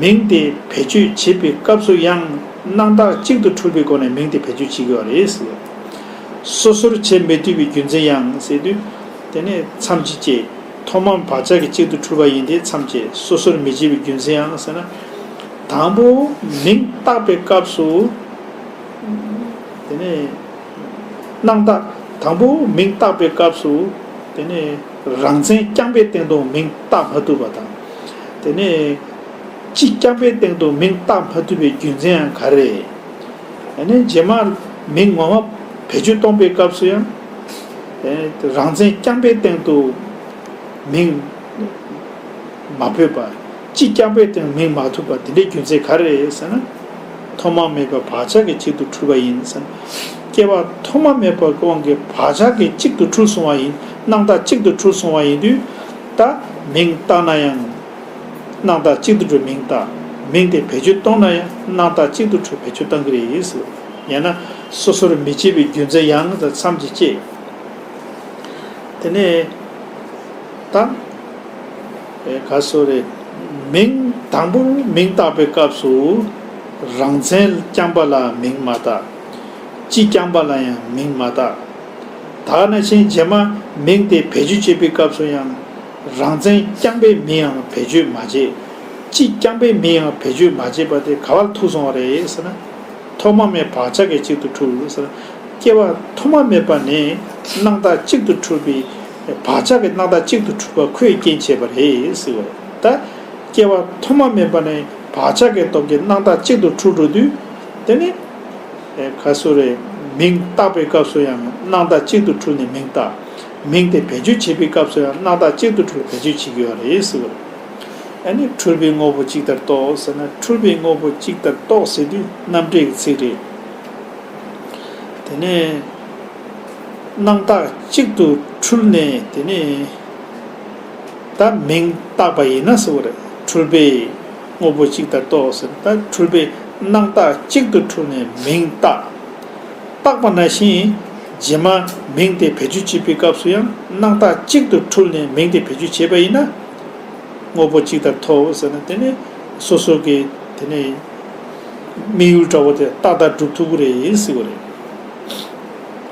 མིང་དེ་བེད་སྤྱོད་བྱེད་པའི་སྐབས་སུ་ཡང་སྣང་བཏགས་གཅིག་ཏུ་འཁྲུལ་པའི་སྒོ་ནས་མིང་དེ་བེད་སྤྱོད་བྱེད་ཀྱི་ཡོད་རེད་ཟེར། སོ་སོར་བྱེད་མི་བཏུབ་པའི་རྒྱུ་མཚན་ཡང་ཟེར་དུས། དེ་ནས་མཚམས་ཅིག་བཅད། ཐོག་མར་བག་ཆགས་ཀྱིས་གཅིག་ཏུ་འཁྲུལ་བ་ཡིན་ཏེ་མཚམས་བཅད། སོ་སོར་མི་བྱེད་པའི་རྒྱུ་མཚན་ཡང་ཟེར་ན། དང་པོ་མིང་བཏགས་པའི་སྐབས་སུ། དེ་ནས་སྣང་བཏགས། དང་པོ་མིང་བཏགས་པའི་སྐབས་སུ། དེ་ནས་རང་མཚན་རྐྱང་པའི་སྟེང་དུ་མིང་བཏགས་མ་ཐུབ་པ་དང་། དེ་ནས་སྤྱི་རྐྱང་པའི་སྟེང་དུ་མིང་བཏགས་མ་ཐུབ་པའི་རྒྱུ་མཚན་ཡང་ག་རེ་རེད། ཨ་ནི་རྗེས་མ་མིང་ངོ་མ་བེད་སྤྱོད་གཏོང་པའི་སྐབས་སུ་ཡང་། ཨེ། རང་མཚན་རྐྱང་པའི་སྟེང་དུ་མིང་མ་ཕོད་པ། སྤྱི་རྐྱང་པའི་སྟེང་མིང་མ་ཐུབ་པ་དེ་འདྲའི་རྒྱུ་མཚན་ག་རེ་རེད་ཟེར་ན། ཐོག་མ་མེད་པའི་བག་ཆགས་ཀྱིས་གཅིག་ཏུ་འཁྲུལ་པ་ཡིན་ཟེར་ན། སྐྱེ་བ་ཐོག་མ་མེད་པའི་དབང་གིས་བག་ཆགས་ཀྱིས་གཅིག་ཏུ་འཁྲུལ་སོང་བ་ཡིན། སྣང་བཏགས་གཅིག་ཏུ་འཁྲུལ་སོང་བ་ཡིན་དུས། ད་མིང་བཏགས་ན་ཡང་། སྣང་བཏགས་གཅིག་ཏུ་འཁྲུལ་མིང་བཏགས། མིང་དེ་བེད་སྤྱོད་གཏོང་ན་ཡང་སྣང་བཏགས་གཅིག་ཏུ་འཁྲུལ་བེད་སྤྱོད་གཏོང་གི་རེད་ཟེར། ཡང་ན་སོ་སོར་མི་བྱེད་པའི་རྒྱུ་མཚན་ཡང་དང་མཚམས་ཀྱིས་བཅད། དེ་ནས་ད་ག་སོ་རེད། མིང་དང་པོ་མིང་བཏགས་པའི་སྐབས་སུ་རང་མཚན་རྐྱང་པ་ལ་མིང་མ་བཏགས། སྤྱི་རྐྱང་པ་ལ་ཡང་མིང་མ་བཏགས། ད་ག་ནང་བཞིན་རྗེས་མ་མིང་དེ་བེད་སྤྱོད་བྱེད་པའི་སྐབས་སུ་ཡང་རང་མཚན་རྐྱང་པའི་མིང་ཡང་བེད་སྤྱོད་མ་བྱེད། སྤྱི་རྐྱང་པའི་མིང་ཡང་བེད་སྤྱོད་མ་བྱེད་པ་དེ་ག་བར་ཐུག་སོང་བ་རེད་ཟེར་ན། ཐོག་མ་མེད་བག་ཆགས་ཀྱིས་གཅིག་ཏུ་འཁྲུལ་ཟེར། སྐྱེ་བ་ཐོག་མ་མེད་པ་ནས་སྣང་བཏགས་གཅིག་ཏུ་འཁྲུལ་པའི་བག་ཆགས་ཀྱིས་སྣང་བཏགས་གཅིག་ཏུ་འཁྲུལ་པ་ཁོས་རྐྱེན་བྱས་པ་རེད་ཟེར་བ་རེད། ད་སྐྱེ་བ་ཐོག་མ་མེད་པ་ནས་བག་ཆགས་ཀྱི་སྟོབས་ཀྱིས་སྣང་བཏགས་གཅིག་ཏུ་འཁྲུལ་འགྲོ་དུས། དེ་ནི་ཨེ་ག་སོ་རེད། མིང་བཏགས་པའི་སྐབས་སུ་ཡང་སྣང་བཏགས་གཅིག་ཏུ་འཁྲུལ་ནས་མིང་བཏགས། མིང་དེ་བེད་སྤྱོད་བྱེད་པའི་སྐབས་སུ་ཡང་སྣང་བཏགས་གཅིག་ཏུ་འཁྲུལ་བེད་སྤྱོད་བྱེད་ཀྱི་ཡོད་རེད་ཟེར་བ་རེད། ཨ་ནི་འཁྲུལ་པའི་དངོས་པོ་གཅིག་ལྟར་རྟོགས་ཟེར་ན། འཁྲུལ་པའི་དངོས་པོ་གཅིག་ལྟར་རྟོགས་ཟེར་དུས་རྣམ་འགྲེལ་གྱི་ཚིག་རེད། དེ་ནས་སྣང་བཏགས་གཅིག་ཏུ་འཁྲུལ་ནས། དེ་ནས་ད་མིང་བཏགས་པ་ཡིན་ན་ཟེར་བ་རེད། འཁྲུལ་པའི་དངོས་པོ་གཅིག་ལྟར་རྟོགས་ཟེར། ད་འཁྲུལ་པའི་སྣང་བཏགས་གཅིག་ཏུ་འཁྲུལ་ནས་མིང་བཏགས། བཏགས་པ་ནང་བཞིན་རྗེས་མ་མིང་དེ་བེད་སྤྱོད་བྱེད་པའི་སྐབས་སུ་ཡང་སྣང་བཏགས་གཅིག་ཏུ་འཁྲུལ་ནས་མིང་དེ་བེད་སྤྱོད་བྱས་པ་ཡིན་ན། དངོས་པོ་གཅིག་ལྟར་རྟོགས་ཟེར་ན། དེ་ནི་སོ་སོ་གི་དེ་ནི་དམིགས་ཡུལ་འདྲ་བོ་དེ་ཏག་ཏག་འགྲུབ་ཐུབ་ཀྱི་རེད་ཟེར་བ་རེད།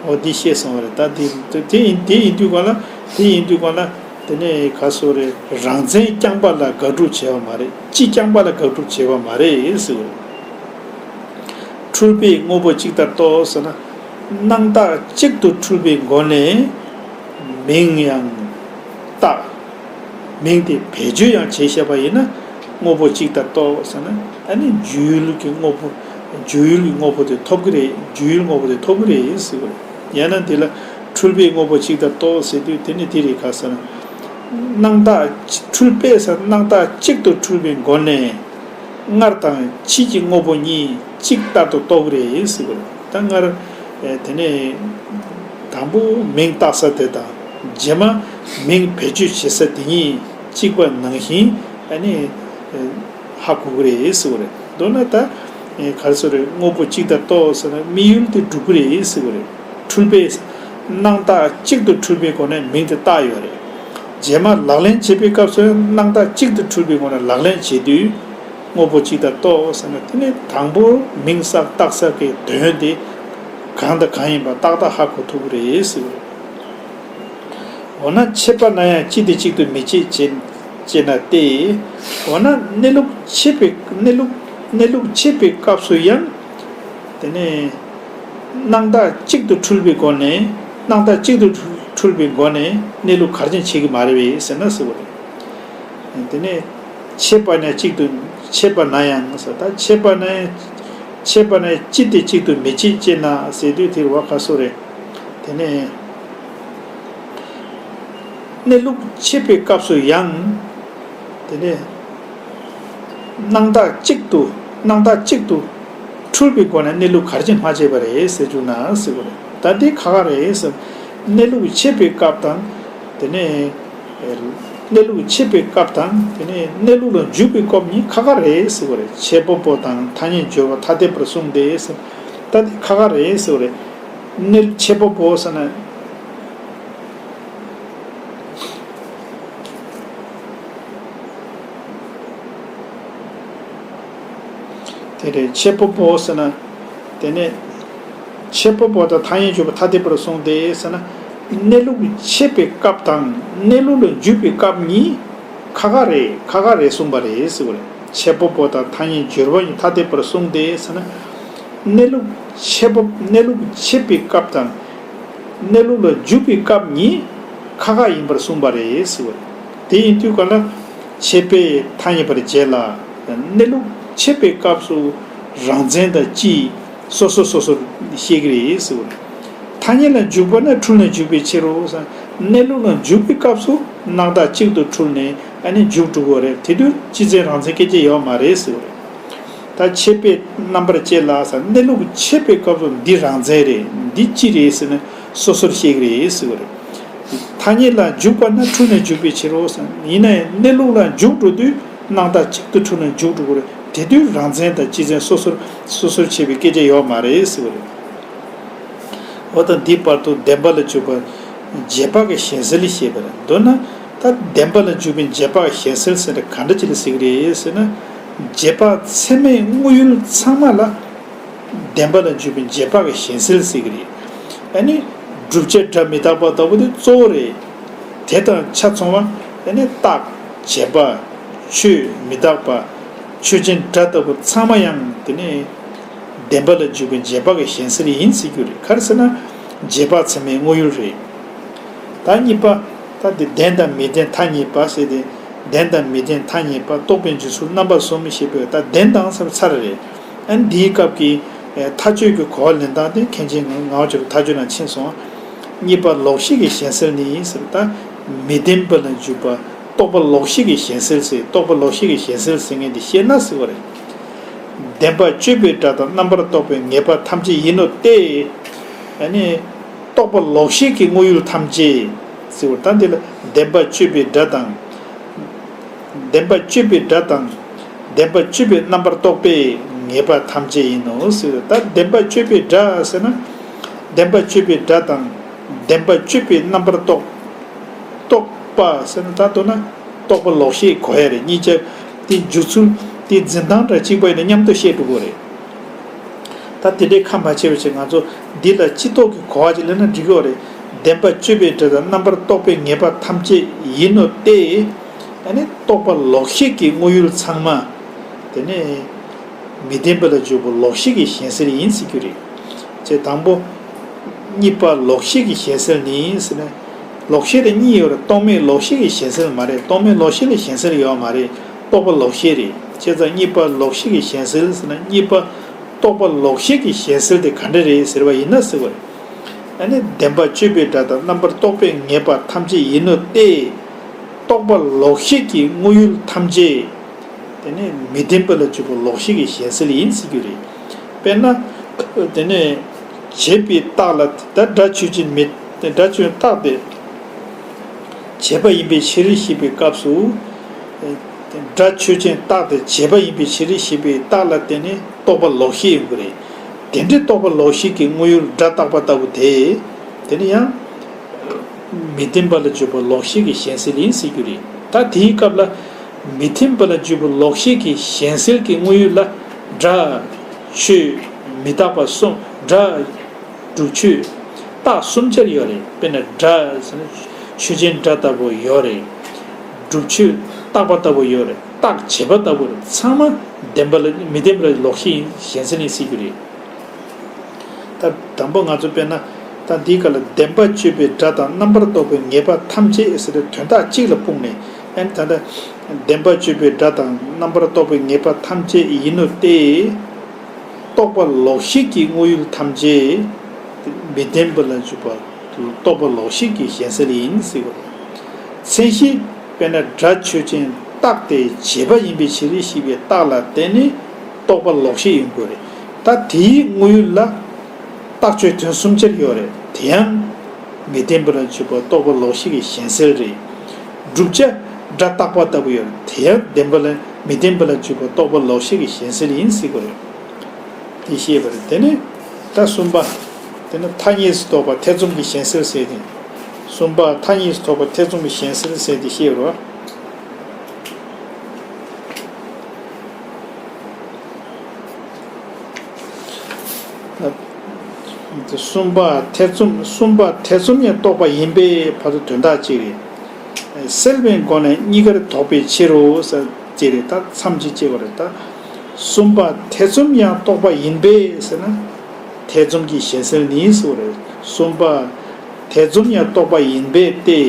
འོ་འདི་ཤེས་སོང་བ་རེད། ད་དེ་དེ་ཡིན་དེ་ཡིན་དུས་ག་ལ། དེ་ཡིན་དུས་ག་ལ། དེ་ནི་ག་སོ་རེད། རང་མཚན་རྐྱང་པ་ལ་དགག་སྒྲུབ་བྱས་པ་མ་རེད། སྤྱི་རྐྱང་པ་ལ་དགག་སྒྲུབ་བྱས་པ་མ་རེད་ཟེར་བ་རེད། འཁྲུལ་པའི་དངོས་པོ་གཅིག་ལྟར་རྟོགས་ཟེར་ན། སྣང་བཏགས་གཅིག་ཏུ་འཁྲུལ་པའི་སྒོ་ནས་མིང་ཡང་བཏགས། མིང་དེ་བེད་སྤྱོད་ཡང་བྱས་བཞག་པ་ཡིན་ན། དངོས་པོ་གཅིག་ལྟར་རྟོགས་ཟེར་ན། ཨ་ནི་འཇུག་ཡུལ་གྱི་དངོས་པོ། འཇུག་ཡུལ་གྱི་དངོས་པོ་དེ་ཐོབ་ཀྱི་རེད། འཇུག་ཡུལ་དངོས་པོ་དེ་ཐོབ་ཀྱི་རེད་ཟེར་བ་རེད། ཡང་ན་འདི་ལ་འཁྲུལ་པའི་དངོས་པོ་གཅིག་ལྟར་རྟོགས་ཟེར་དུས་དེ་ནི་འདི་རེད། ག་ཟེར་ན། སྣང་བཏགས་འཁྲུལ་པས་སྣང་བཏགས་གཅིག་ཏུ་འཁྲུལ་པའི་སྒོ་ནས། སྔར་དང་ཕྱིས་ཀྱི་དངོས་པོ་གཉིས་གཅིག་ལྟར་དུ་རྟོགས་ཀྱི་རེད་ཟེར་བ་རེད། ད་སྔར་ཨེ་དེ་ནས་དང་པོ་མིང་བཏགས་ས་དེ་དང་། རྗེས་མ་མིང་བེད་སྤྱོད་བྱེད་ས་དེ་གཉིས་གཅིག་པ་ནང་བཞིན་ཨ་ནི་ཨེ་ཧ་གོ་གི་རེད་ཟེར་བ་རེད། མདོར་ན་ད་ཨེ་ག་རེ་ཟེར་རེད། དངོས་པོ་གཅིག་ལྟར་རྟོགས་ཟེར་ན་དམིགས་ཡུལ་དེ་འགྲུབ་ཀྱི་རེད་ཟེར་བ་རེད། འཁྲུལ་པས་སྣང་བཏགས་གཅིག་ཏུ་འཁྲུལ་པའི་སྒོ་ནས་མིང་དེ་བཏགས་ཡོད་རེད། རྗེས་མ་ལག་ལེན་བྱེད་པའི་སྐབས་སུ་སྣང་བཏགས་གཅིག་ཏུ་འཁྲུལ་པའི་སྒོ་ནས་ལག་ལེན་བྱེད་དུས། དངོས་པོ་གཅིག་ལྟར་རྟོགས་ཟེར་ན། དེ་ནི་དང་པོར་མིང་བཏགས་ས་གི་དོན་དེ་གང་དང་གང་ཡིན་པ་ཏག་ཏག་ཧ་གོ་ཐུབ་ཀྱི་རེད་ཟེར་བ་རེད། འོ་ན་ཕྱེད་པ་ན་ཡང་སྤྱི་དེ་གཅིག་ཏུ་མི་བྱེད་ཅེ་ཅེ་ན་སྟེ། འོ་ན་གནས་ལུགས་ཕྱེད་པའི་གནས་ལུགས་གནས་ལུགས་ཕྱེད་པའི་སྐབས་སུ་ཡང་། དེ་ནས་སྣང་བཏགས་གཅིག་ཏུ་འཁྲུལ་པའི་སྒོ་ནས། སྣང་བཏགས་གཅིག་ཏུ་འཁྲུལ་པའི་སྒོ་ནས་གནས་ལུགས་གར་སྐྱེ་གི་མ་རེད་པས་ཟེར་ན་ཟེར་བ་རེད། དེ་ནས་ཕྱེད་པ་ན་གཅིག་ཏུ། ཕྱེད་པ་ན་ཡང་ཟེར། ད་ཕྱེད་པ་ན་ཡང་། ཕྱེད་པ་ན་ཡང་སྤྱི་དེ་གཅིག་ཏུ་མི་བྱེད་ཅེ་ན་ཟེར་དུས་དེར་བ་ག་སོ་རེད། དེ་ནས་གནས་ལུགས་ཕྱེད་པའི་སྐབས་སུ་ཡང་། དེ་ནས་སྣང་བཏགས་གཅིག་ཏུ། སྣང་བཏགས་གཅིག་ཏུ་འཁྲུལ་པའི་སྒོ་ནས་གནས་ལུགས་གར་སྐྱེ་མ་བྱས་པ་རེད་ཟེར་བཅུག་ན་ཟེར་བ་རེད། ད་འདི་ཁ་ཁ་རེད་ཟེར། གནས་ལུགས་ཕྱེད་པའི་སྐབས་དང་། དེ་ནས་གནས་ལུགས་ཕྱེད་པའི་སྐབས་དང་། དེ་ནས་གནས་ལུགས་ལ་འཇུག་པའི་སྐབས་གཉིས་ཁ་ཁ་རེད་ཟེར་བ་རེད། ཕྱེད་པ་པོ་དང་ཐ་སྙད་སྦྱོར་བ་ཐ་དད་པར་གསུངས་ཏེ་ཟེར། ད་འདི་ཁ་ཁ་རེད་ཟེར་བ་རེད། གནས་ཕྱེད་པ་པོ་ཟེར་ན། དེ་རེད། ཕྱེད་པ་པོ་ཟེར་ན། དེ་ནས་ཕྱེད་པ་པོ་དང་ཐ་སྙད་སྦྱོར་བ་ཐ་དད་པར་གསུངས་ཏེ་ཟེར་ན། གནས་ལུགས་ཕྱེད་པའི་སྐབས་དང་གནས་ལུགས་ལ་འཇུག་པའི་སྐབས་གཉིས་ཁ་ཁ་རེད། ཁ་ཁ་རེད་གསུངས་པ་རེད་ཟེར་བ་རེད། ཕྱེད་པ་པོ་དང་ཐ་སྙད་སྦྱོར་བ་གཉིས་ཐ་དད་པར་གསུངས་ཏེ་ཟེར་ན། གནས་ལུགས་ཕྱེད་པ། གནས་ལུགས་ཕྱེད་པའི་སྐབས་དང་། གནས་ལུགས་ལ་འཇུག་པའི་སྐབས་གཉིས་ཁ་ཁ་ཡིན་པར་གསུངས་པ་རེད་ཟེར་བ་རེད། དེ་ཡིན་དུས་ག་ལ། ཕྱེད་པས་ཐ་སྙད་པར་བྱས་ལ། གནས་ལུགས་ཕྱེད་པའི་སྐབས་སུ་རང་མཚན་དང་སྤྱི་སོ་སོ་སོ་སོར་བཤད་ཀྱི་རེད་ཟེར་བ་རེད། ཐ་སྙད་ལ་འཇུག་པ་ན་འཁྲུལ་ལ་འཇུག་པའི་ཕྱིར་རོ། གནས་ལུགས་ལ་འཇུག་པའི་སྐབས་སུ་སྣང་བཏགས་གཅིག་ཏུ་འཁྲུལ་ནས་ཨ་ནི་འཇུག་འགྲོ་གི་རེད། དེ་དུས་སྤྱི་མཚན་རང་མཚན་སྐད་ཆ་ཡོད་མ་རེད་ཟེར་བ་རེད། ད་ཆད་པའི་རྣམ་པར་བཅད་ལ་ཟེར། གནས་ལུགས་ཆད་པའི་སྐབས་སུ་འདི་རང་མཚན་རེད། འདི་ཅི་རེད་ཟེར་ན་སོ་སོར་ཤེས་ཀྱི་རེད་ཟེར་བ་རེད། ཐ་སྙད་ལ་འཇུག་པ་ན་འཁྲུལ་ནས་འཇུག་པའི་ཕྱིར་རོ་ཟེར། ཡིན་ན་ཡང་གནས་ལུགས་ལ་འཇུག་འགྲོ་དུས་སྣང་བཏགས་གཅིག་ཏུ་འཁྲུལ་ནས་འཇུག་འགྲོ་གི་རེད། དེ་དུས་རང་མཚན་དང་སྤྱི་མཚན་སོ་སོར་སོ་སོར་ཕྱེ་བའི་སྐད་ཆ་ཡོད་མ་རེད་ཟེར་བ་རེད། འོ་ད་འདི་བར་དུ་བདེན་པ་ལ་འཇུག་པ་རྗེས་དཔག་གི་གཞན་སེལ་ཞེས་པ་རེད། མདོར་ན་ད་བདེན་པ་ལ་འཇུག་པའི་རྗེས་དཔག་གཞན་སེལ་ཟེར་ན་ག་འདྲ་ཅིག་ལ་ཟེར་གྱི་རེད་ཟེར་ན། རྗེས་དཔག་ཚད་མའི་དངོས་ཡུལ་ཚང་མ་ལ་བདེན་པ་ལ་འཇུག་པའི་རྗེས་དཔག་གི་གཞན་སེལ་ཟེར་གྱི་རེད། ཨ་ནི་བསྒྲུབ་བྱ་སྒྲ་མི་རྟག་པ་ལྟ་བུ་དེ་གཙོ་བོ་རེད། དེ་དང་ཆ་མཚུངས་པ་ཨ་ནི་རྟགས་བྱས་པ་ཆོས་མི་རྟག་པ་ཆོས་ཅན་སྒྲ་ལྟ་བུ་ཚང་མ་ཡང་དེ་ནི་བདེན་པ་ལ་འཇུག་པའི་རྗེས་དཔག་གི་གཞན་སེལ་ཡིན་ཟེར་རྒྱུ་རེད། ག་རེ་ཟེར་ན་རྗེས་དཔག་ཚད་མའི་དངོས་ཡུལ་རེད། ད་གཉིས་པ། ད་དེ་བདེན་དང་མི་བདེན་ཐ་སྙད་པ་ཟེར་ཏེ། བདེན་དང་མི་བདེན་ཐ་སྙད་པ་རྟོག་པའི་འཇུག་ཚུལ་རྣམ་པ་གསུམ་ཞེས་པའི་ད་བདེན་དང་ཟེར་ཚར་རེད། ཨ་ནི་འདིའི་སྐབས་ཀྱི་ཨེ་མཐའ་དཔྱོད་ཀྱི་གོ་བ་ལེན་སྟངས་དེ་མཁན་ཆེན་ངག་དབང་ཆོས་གྲགས་མཐའ་དཔྱོད་ནང་ཕྱིན་སོང་། གཉིས་པ་ལོག་ཤེས་ཀྱི་གཞན་སེལ་ནི་ཟེར། ད་མི་བདེན་པ་ལ་འཇུག་པ་རྟོག་པ་ལོག་ཤེས་ཀྱི་གཞན་སེལ་ཟེར། རྟོག་པ་ལོག་ཤེས་ཀྱི་གཞན་སེལ་ཟེར་མཁན་དེ་ཤེས་ན་ཟེར་བ་རེད། བདེན་པ་དཔྱོད་པའི་སྒྲ་དང་རྣམ་པར་རྟོག་པའི་ངེས་པ་ཐམས་ཅད་ཡིན་ནོ་སྟེ། ཨ་ནི་རྟོག་པ་ལོག་ཤེས་ཀྱི་དངོས་ཡུལ་ཐམས་ཅད་ཟེར་བ། ད་འདི་ལ་བདེན་པ་དཔྱོད་པའི་སྒྲ་དང་། བདེན་པ་དཔྱོད་པའི་སྒྲ་དང་། བདེན་པ་དཔྱོད་པའི་རྣམ་པར་རྟོག་པའི་ངེས་པ་ཐམས་ཅད་ཡིན་ནོ་ཟེར། ད་བདེན་པ་དཔྱོད་པའི་སྒྲ་ཟེར་ན། བདེན་པ་དཔྱོད་པའི་སྒྲ་དང་། བདེན་པ་དཔྱོད་པའི་རྣམ་པར་རྟོག་རྟོག་པ་ཟེར་ན་ད་མདོར་ན་རྟོག་པ་ལོག་ཤེས་གོ་ཡ་རེད། གཉིས་ཆ་དེ་འཇུག་ཚུལ་དེ་འཛིན་སྟངས་འདྲ་གཅིག་པ་ཡིན་ན་མཉམ་དུ་བཤད་འགྲོ་གི་རེད། ད་དེ་འདྲའི་ཁ་མ་ཕྱེ་བ་བྱས་ང་ཚོ་འདི་ལ་སྤྱི་ལྡོག་གི་གོ་བ་ཅིག་ལེན་ན་འགྲིག་གི་རེད། བདེན་པ་དཔྱོད་པའི་སྒྲ་དང་རྣམ་པར་རྟོག་པའི་ངེས་པ་ཐམས་ཅད་ཡིན་ནོ་སྟེ། ཨ་ནི་རྟོག་པ་ལོག་ཤེས་ཀྱི་དངོས་ཡུལ་ཚང་མ། དེ་ནས་མི་བདེན་པ་ལ་འཇུག་པ་ལོག་ཤེས་ཀྱི་གཞན་སེལ་ཡིན་ཟེར་རྒྱུ་རེད། ཅེས་དང་པོ། གཉིས་པ་ལོག་ཤེས་ཀྱི་གཞན་སེལ་ནི་ཟེར་ན། ལོག་ཤེས་དེ་གཉིས་ཡོད་རེད། རྟོག་མེད་ལོག་ཤེས་ཀྱི་གཞན་སེལ་མ་རེད། རྟོག་མེད་ལོག་ཤེས་ལ་གཞན་སེལ་ཡོད་མ་རེད། རྟོག་པ་ལོག་ཤེས་རེད། བྱས་ཙང་གཉིས་པ་ལོག་ཤེས་ཀྱི་གཞན་སེལ་ཟེར་ན། གཉིས་པ་རྟོག་པ་ལོག་ཤེས་ཀྱི་གཞན་སེལ་དེ་ག་འདྲ་རེད་ཟེར་བ་ཡིན་ན་ཟེར་བ་རེད། ཨ་ནི་བདེན་པ་དཔྱོད་པའི་སྒྲ་དང་རྣམ་པར་རྟོག་པའི་ངེས་པ་ཐམས་ཅད་ཡིན་ནོ་སྟེ། རྟོག་པ་ལོག་ཤེས་ཀྱི་དངོས་ཡུལ་ཐམས་ཅད། དེ་ནས་མི་བདེན་པ་ལ་འཇུག་པ་ལོག་ཤེས་ཀྱི་གཞན་སེལ་ཡིན་ཟེར་རྒྱུ་རེད། དཔེར་ན། དེ་ནས་བྱས་པའི་རྟགས་ལ་ད་སྒྲ་ཆོས་ཅན་མི་སྒྲ་ཆོས་རྟགས་དེ་བྱས་པ་ཡིན་པའི་ཕྱིར་ཞེས་པའི་སྐབས་སུ། སྒྲ་ཆོས་ཅན་རྟགས་དེ་བྱས་པ་ཡིན་པའི་ཕྱིར་ཞེས་པའི་རྟགས་ལ་བརྟེན་ནས་རྟོག་པ་ལོག་ཤེས་ཡོང་གི་རེད། དེ་འདྲའི་རྟོག་པ་ལོག་ཤེས་ཀྱི་དངོས་ཡུལ་སྒྲ་རྟག་པ་ལྟ་བུ་དེ། དེ་ནི་ཡང་། མི་བདེན་པ་ལ་འཇུག་པ་ལོག་ཤེས་ཀྱི་གཞན་སེལ་ཡིན་ཟེར་རྒྱུ་རེད། ད་དེའི་སྐབས་ལ། མི་བདེན་པ་ལ་འཇུག་པ་ལོག་ཤེས་ཀྱི་གཞན་སེལ་གྱི་དངོས་ཡུལ་ལ། སྒྲ། ཆོས། མི་རྟག་པ་གསུམ། སྒྲ། སྒྲུབ་ཆོས། རྟགས་གསུམ་ཆར་ཡོད་རེད། དཔེར་ན་སྒྲ་ཟེར་ན་ཆོས་ཅན་སྒྲ་ལྟ་བུ་ཡོད་རེད། སྒྲུབ་ཆོས་རྟག་པ་ལྟ་བུ་ཡོད་རེད། རྟགས་བྱས་པ་ལྟ་བུ་རེད། ཚང་མ་བདེན་པ་ལ་མི་བདེན་པ་ལ་ལོག་ཤེས་ཡིན་གཞན་སེལ་ཡིན་ཟེར་རྒྱུ་རེད། ད་དང་པོ་ང་ཚོ་དཔེར་ན་ད་འདིའི་སྐབས་ལ་བདེན་པ་དཔྱོད་པའི་སྒྲ་དང་རྣམ་པར་རྟོག་པའི་ངེས་པ་ཐམས་ཅད་ཟེར་ཏེ་དོན་དག་གཅིག་ལ་སྤུངས་ནས། ཨ་ནི་ད་ལྟ་བདེན་པ་དཔྱོད་པའི་སྒྲ་དང་རྣམ་པར་རྟོག་པའི་ངེས་པ་ཐམས་ཅད་ཡིན་ནོ་སྟེ། རྟོག་པ་ལོག་ཤེས་ཀྱི་དངོས་ཡུལ་ཐམས་ཅད་མི་བདེན་པ་ལ་འཇུག་པ་རྟོག་པ་ལོག་ཤེས་ཀྱི་གཞན་སེལ་ཡིན་ཟེར་བ་རེད། མཚན་གཞི་དཔེར་ན་སྒྲ་ཆོས་ཅན་རྟགས་དེ་བྱས་པ་ཡིན་པའི་ཕྱིར་ཞེས་པའི་རྟགས་ལ་བརྟེན་ནས་རྟོག་པ་ལོག་ཤེས་ཡོང་དགོས་རེད། ད་དེའི་དངོས་ཡུལ་ལ་རྟགས་ཆོས་དོན་གསུམ་ཆར་ཡོད་རེད། དེ་ཡང་མི་བདེན་པ་ལ་འཇུག་པ་རྟོག་པ་ལོག་ཤེས་ཀྱི་གཞན་སེལ་རེད། བསྒྲུབ་བྱ་སྒྲ་རྟག་པ་ལྟ་བུ་ཡོད་རེད། དེ་ཡང་བདེན་པ་ལ་མི་བདེན་པ་ལ་འཇུག་པ་རྟོག་པ་ལོག་ཤེས་ཀྱི་གཞན་སེལ་ཡིན་ཟེར་དགོས་རེད། དེ་ཤེས་པ་རེད། དེ་ནས་ད་གསུམ་པ། དེ་ནི་ཐ་སྙད་སུ་གཏོགས་པ་ཐེ་ཚོམ་གྱི་གཞན་སེལ་ཟེར་ཏེ། གསུམ་པ་ཐ་སྙད་སུ་གཏོགས་པ་ཐེ་ཚོམ་གྱི་གཞན་སེལ་ཟེར་ཏེ་ཤེས་རོགས། གསུམ་པ་ཐེ་ཚོམ། གསུམ་པ་ཐེ་ཚོམ་ཡང་རྟོག་པ་ཡིན་པས་ཕར་ཚུར་དོན་དག་གཅིག་རེད། སེལ་བའི་སྒོ་ནས་གཉིས་ཀར་དོགས་པའི་ཕྱིར་རོ་ཟེར་ཅེས་རེད། ད་མཚམས་ཅིག་བཅད་པ་རེད་ད། གསུམ་པ་ཐེ་ཚོམ་ཡང་རྟོག་པ་ཡིན་པས་ཟེར་ན། ཐེ་ཚོམ་གྱི་གཞན་སེལ་ནི་ཟེར་བ་རེད། གསུམ་པ་ཐེ་ཚོམ་ཡང་རྟོག་པ་ཡིན་པས་ཏེ།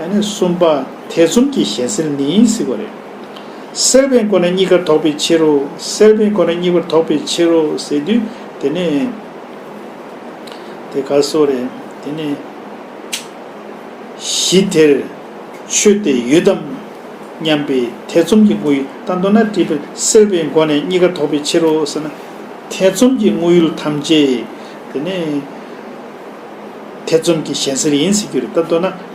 ཨ་ནི་གསུམ་པ་ཐེ་ཚོམ་གྱི་གཞན་སེལ་ནི་ཟེར་བ་རེད། སེལ་བའི་སྒོ་ནས་གཉིས་ཀར་དོགས་པའི་ཕྱིར་རོ། སེལ་བའི་སྒོ་ནས་གཉིས་ཀར་དོགས་པའི་ཕྱིར་རོ་ཟེར་དུས་དེ་ནས་དེ་ག་སོ་རེད། དེ་ནས་གཞི་དེར་ཆོས་དེ་ཡོད་དམ། སྙམ་པའི་ཐེ་ཚོམ་གྱི་དངོས་ཡུལ། ད་མདོར་ན་བྲིས་པའི་སེལ་བའི་སྒོ་ནས་གཉིས་ཀ་ལྡོག་པའི་ཕྱིར་རོ་ཟེར་ན། ཐེ་ཚོམ་གྱི་དངོས་ཡུལ་ཐམས་ཅད་དེ་ནི་ཐེ་ཚོམ་གྱི་གཞན་སེལ་ཡིན་ཟེར་རྒྱུ་རེད། ད་མདོར་ན།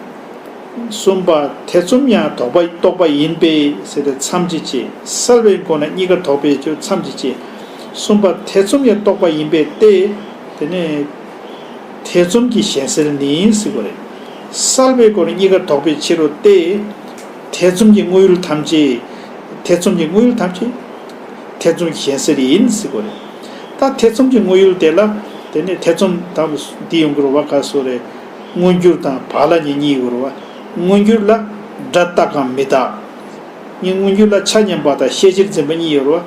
གསུམ་པ་ཐེ་ཚོམ་ཡང་ལྡོག་པ་རྟོག་པ་ཡིན་པས་ཟེར་ཏེ་མཚམས་ཅིག་བཅད། སེལ་བའི་སྒོ་ནས་གཉིས་ཀ་ལྡོག་པའི་ཕྱིར་མཚམས་ཅིག་བཅད། གསུམ་པ་ཐེ་ཚོམ་ཡང་རྟོག་པ་ཡིན་པས་ཏེ། དེ་ནས་ཐེ་ཚོམ་གྱི་གཞན་སེལ་ནི་ཟེར་དགོས་རེད། སེལ་བའི་སྒོ་ནས་གཉིས་ཀ་ལྡོག་པའི་ཕྱིར་རོ་སྟེ། ཐེ་ཚོམ་གྱི་དངོས་ཡུལ་ཐམས་ཅད། ཐེ་ཚོམ་གྱི་དངོས་ཡུལ་ཐམས་ཅད་ཐེ་ཚོམ་གྱི་གཞན་སེལ་ཡིན་ཟེར་དགོས་རེད། ད་ཐེ་ཚོམ་གྱི་དངོས་ཡུལ་དེ་ལ་དེ་ནས་ཐེ་ཚོམ་དང་འདི་ཡོང་གི་རེད་བ། ག་སོ་རེད། མངོན་གྱུར་དང་བག་ལ་ཉལ་གཉིས་ཡོད་རེད་བ། མངོན་གྱུར་ལ་སྒྲ་རྟག་གམ་མི་རྟག་ངས་མངོན་གྱུར་ལ་ཆ་མཉམ་པ་དང་ཤས་ཆེར་འཛིན་པ་གཉིས་ཡོད་རེད་བ།